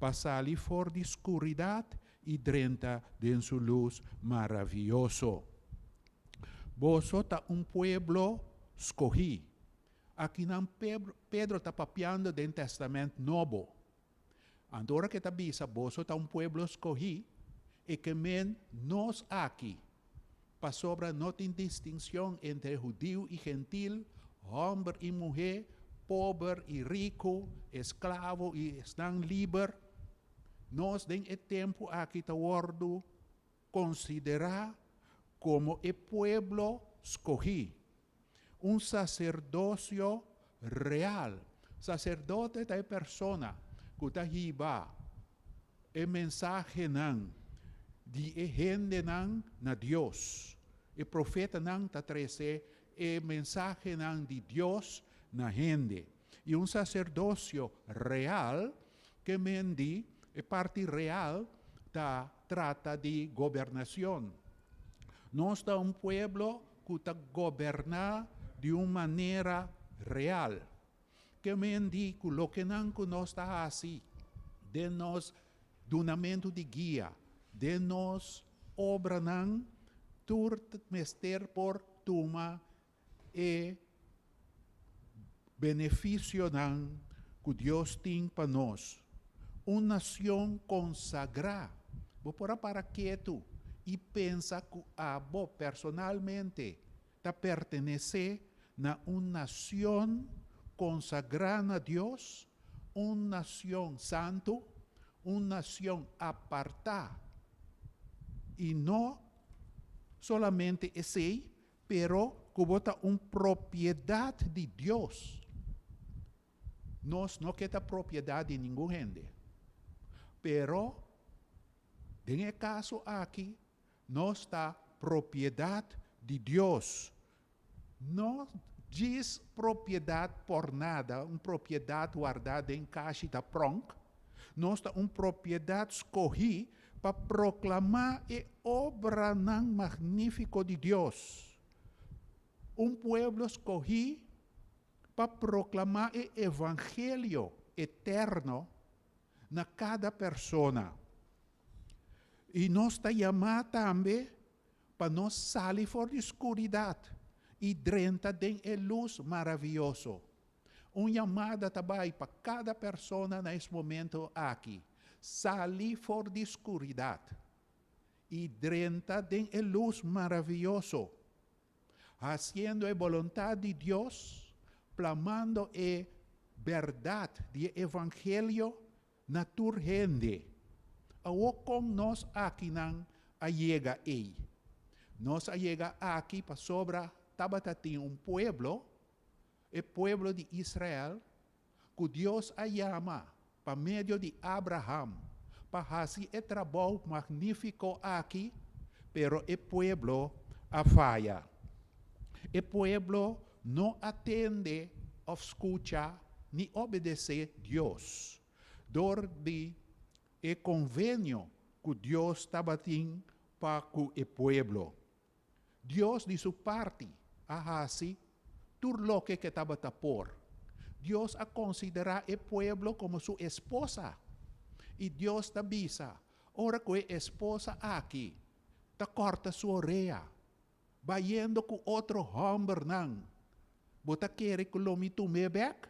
pa sali for di skuridat i drenta den su lus maravioso. Boso ta un pueblo skohí. Akinan Pedro ta papiando den Tèstamènt Nobo. Anto ora ke ta bisa boso ta un pueblo skohí, e ke men nos aki, pasobra no tin distinkshon entre hudiu i gentil, hòmber i muhé, pober i riku, esklavo i esnan liber. Nos den e tempu aki ta wòrdu konsiderá komo e pueblo skohí. Un saserdosio real. Saserdote ta e persona ku ta hiba e mensahenan di e hendenan na Dios. E profetanan ta trese e mensahenan di Dios na hende. I un saserdosio real, ke men di, e parti real ta trata di gobernashon. Nos ta un pueblo ku ta goberná di un manera real. Ke men di ku lokenan ku nos ta hasi den nos dunamentu di guia, den nos obranan, tur mester por tuma e beneficionan cu Dios tin pa nos. Un nacion consagrá. Bo por a para ketu i pensa cu abo personalmente ta pertenecé na un nacion consagrá na Dios, un nacion santu, un nacion apartá. I no solamente esei, pero ku bo ta un propiedat di Dios. Nos no ke ta propiedat di ningun hende. Pero den e kaso aki nos ta propiedat di Dios. No djis propiedat por nada, un propiedat wardá den kashi ta pronk. Nos ta un propiedat skohí pa proklamá e obranan magnífiko di Dios. Un pueblo skohí pa proklamá e evangelio eterno na kada persona. I nos ta yamá tambe pa nos sali for di skuridat i drenta den e lus maravioso. Un yamada ta bai pa kada persona na es momento aki, Sali for di skuridat i drenta den e lus maravioso, hasiendo e boluntat di Dios, plamando e bèrdat di e evangelio na tur hende. Awor kon nos akinan a yega ei? Nos a yega aki pasobra tabata tin un pueblo, e pueblo di Israel, ku Dios a yama pa medio di Abraham pa hasi e trabou magnífiko aki, pero e pueblo a faya. E pueblo no a tende òf skucha ni obedesé Dios dor di e konvenio ku Dios tabatin pa ku e pueblo. Dios di su parti a hasi tur loke ke tabata por. Dios a konsiderá e pueblo komo su esposa. I Dios ta bisa, ora ku e esposa aki ta kòrta su orea, bayendo ku otro hòmbernan, bo ta kere ku lo mi tum'é bèk?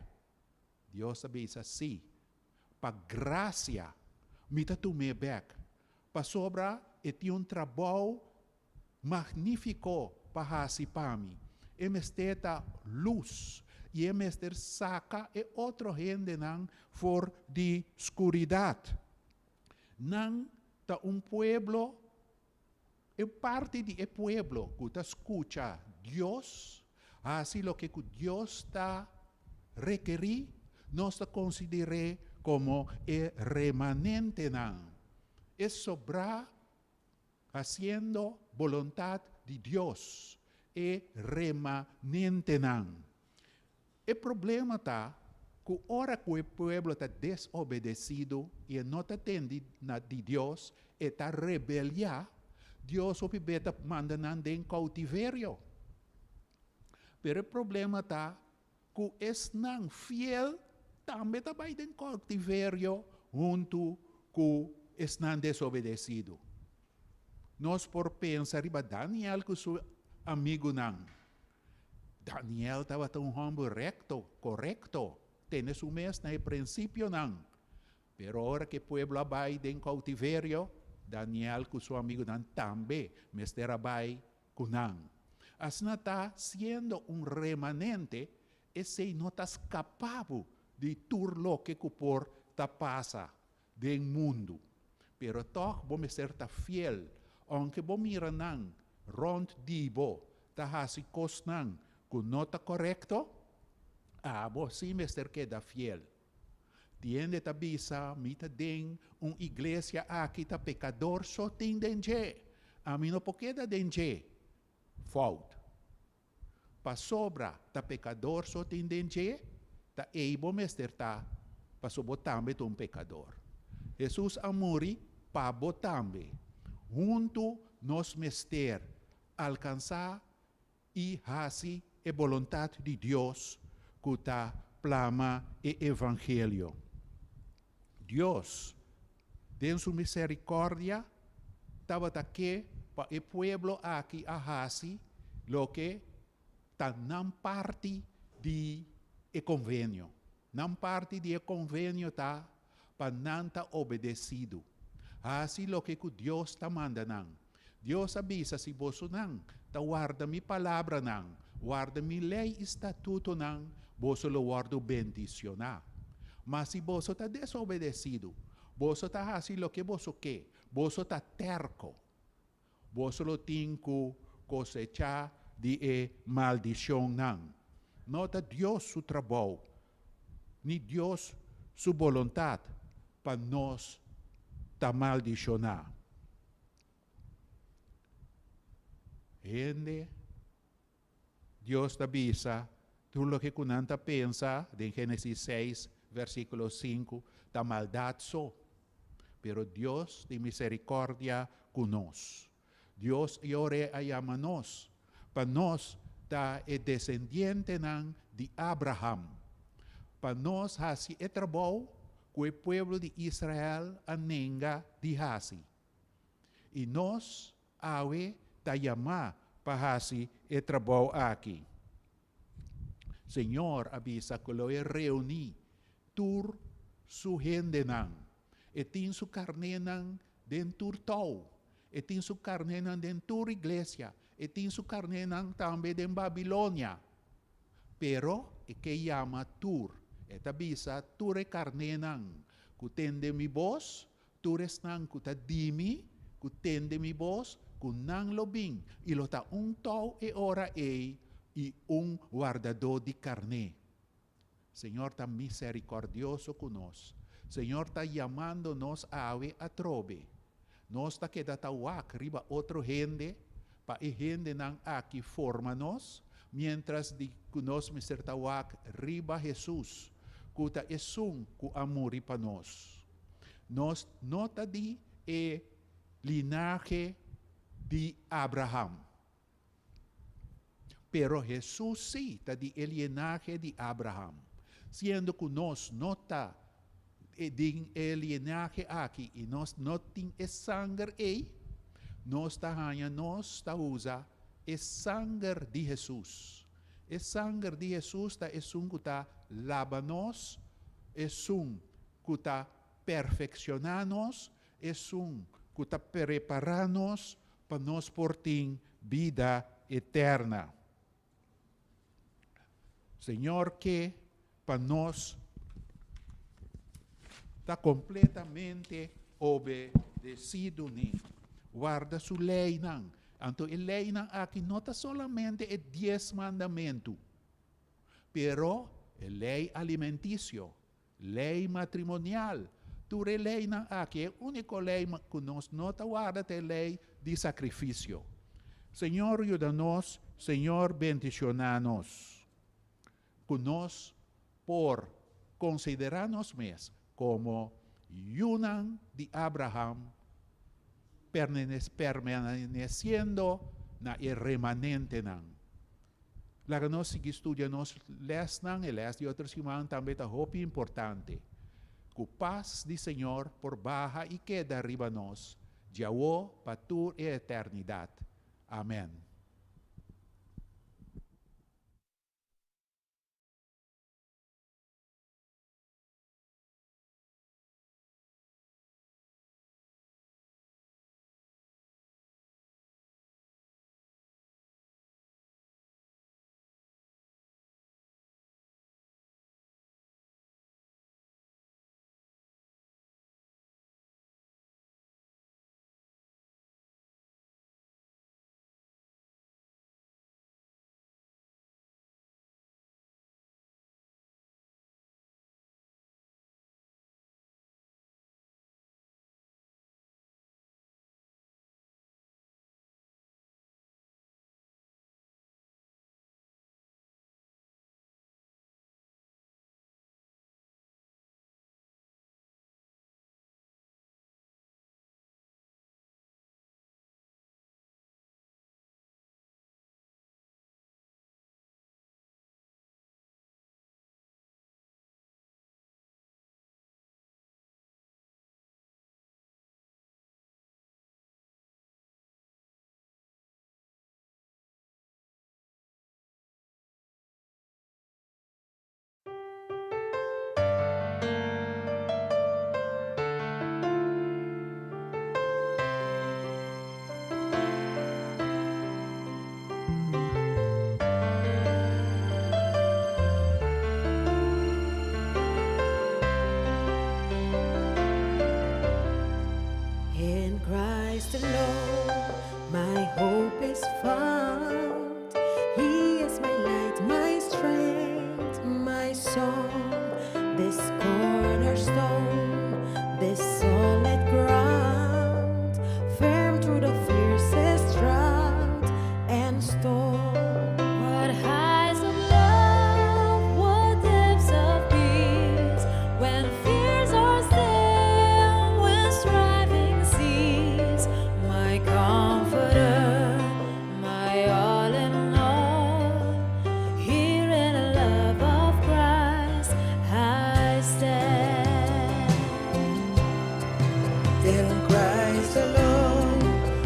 Dios a bisa, Sí, pa grasia mi ta tum'é bèk, pasobra e tin un trabou magnífiko pa hasi pa mi. E mester ta lus i e mester saka e otro hendenan for di skuridat. Nan ta un pueblo, e parti di e pueblo ku ta skucha Dios, hasi loke ku Dios ta rekerí, nos ta konsider'é komo e remanentenan, e sobrá hasiendo boluntat di Dios, e remanentenan. E problema ta ku ora ku e pueblo ta desobedesido i e no ta tendi na di Dios, e ta rebeliá, Dios hopi be ta manda nan den koutiverio. Pero e problema ta ku esnan fiel tambe ta bai den koutiverio huntu ku esnan desobedesido. Nos por pensa riba Daniel ku su amigunan. Daniel tabata un hòmber rekto, korekto, tene su mes na e prinsipionan. Pero ora ku e pueblo a bai den koutiverio, Daniel ku su amigunan tambe mester a bai ku nan. Asina ta, siendo un remanente, esei no ta skapá bo di tur loke ku por ta pasa den mundu. Pero tòg bo mester ta fiel, ounke bo mira nan rònt di bo ta hasi kosnan ku no ta korekto, abo sí mester keda fiel. Tin hende ta bisa, Mi ta den un iglesia aki ta pekador so tin den dje. Ami no por keda den dje. Fout. Pasobra ta pekador so tin den dje, ta ei bo mester ta, paso bo tambe ta un pekador. Hesus a muri pa bo tambe. Huntu nos mester alkansá i hasi e boluntat di Dios ku ta plama e evangelio. Dios, den su miserikòrdia, tabata ke pa e pueblo aki a hasi loke ta nan parti di e konvenio. Nan parti di e konvenio ta pa nan ta obedesidu, hasi loke ku Dios ta manda nan. Dios a bisa, Si bosonan ta warda mi palabranan, warda mi lei i statutonan, boso lo wòrdu bendisioná. Ma si boso ta desobedesidu, boso ta hasi loke boso ke, boso ta tèrko, boso lo tin ku kosechá di e maldishonnan. No ta Dios su trabou ni Dios su boluntat pa nos ta maldishoná. Hende, Dios ta bisa tur loke ku nan ta pensa den Génesis seis, versíkulo sinku, ta maldat so. Pero Dios tin miserikòrdia ku nos. Dios yore a yama nos pa nos ta e desendientenan di Abraham, pa nos hasi e trabou ku e pueblo di Israel a nenga di hasi. I nos awe ta yamá pa hasi e trabou aki. Señor a bisa ku lo e reuní tur su hendenan. E tin su karnénan den tur tou. E tin su karnénan den tur iglesia. E tin su karnénan tambe den Babilonia. Pero e ke yama tur. E ta bisa tur e karnénan ku tende mi bos, tur esnan ku ta di mi, ku tende mi bos, ku nan lo bin, i lo ta un tou e ora ei i un wardadó di karné. Señor ta misericordioso cu nos. Señor ta yamando nos awe atrobe. Nos ta keda ta wak riba otro hende pa e hendenan aki forma nos, mientras di cu nos mester ta wak riba Jesus, cu ta esun cu a muri pa nos. Nos no ta di e linahe di Abraham. Pero Hesus sí ta di e lienahe di Abraham. Siendo ku nos no ta den e lienahe aki i nos no tin e sanger ei, nos ta haña nos ta usa e sanger di Hesus. E sanger di Hesus ta esun ku ta laba nos, esun ku ta perfekshoná nos, esun ku ta prepará nos pa nos por tin bida eterna. Señor ke pa nos ta kompletamente obedesido n'e, warda su leinan. Anto e leinan aki no ta solamente e dies mandamentu, pero e lei alimentisio, Lei matrimonial. Tur e leinan aki, e úniko lei ku nos no ta warda ta e lei di sakrifisio. Señor yuda nos, Señor bendishoná nos. Ku nos por konsiderá nos mes komo yunan di Abraham, permanesiendo na e remanentenan. Laga nos sigui studia nos lèsnan, e lès di otro siman tambe ta hopi importante. Ku pas di Señor por baha i keda riba nos djawo pa tur e eternidat. Amèn.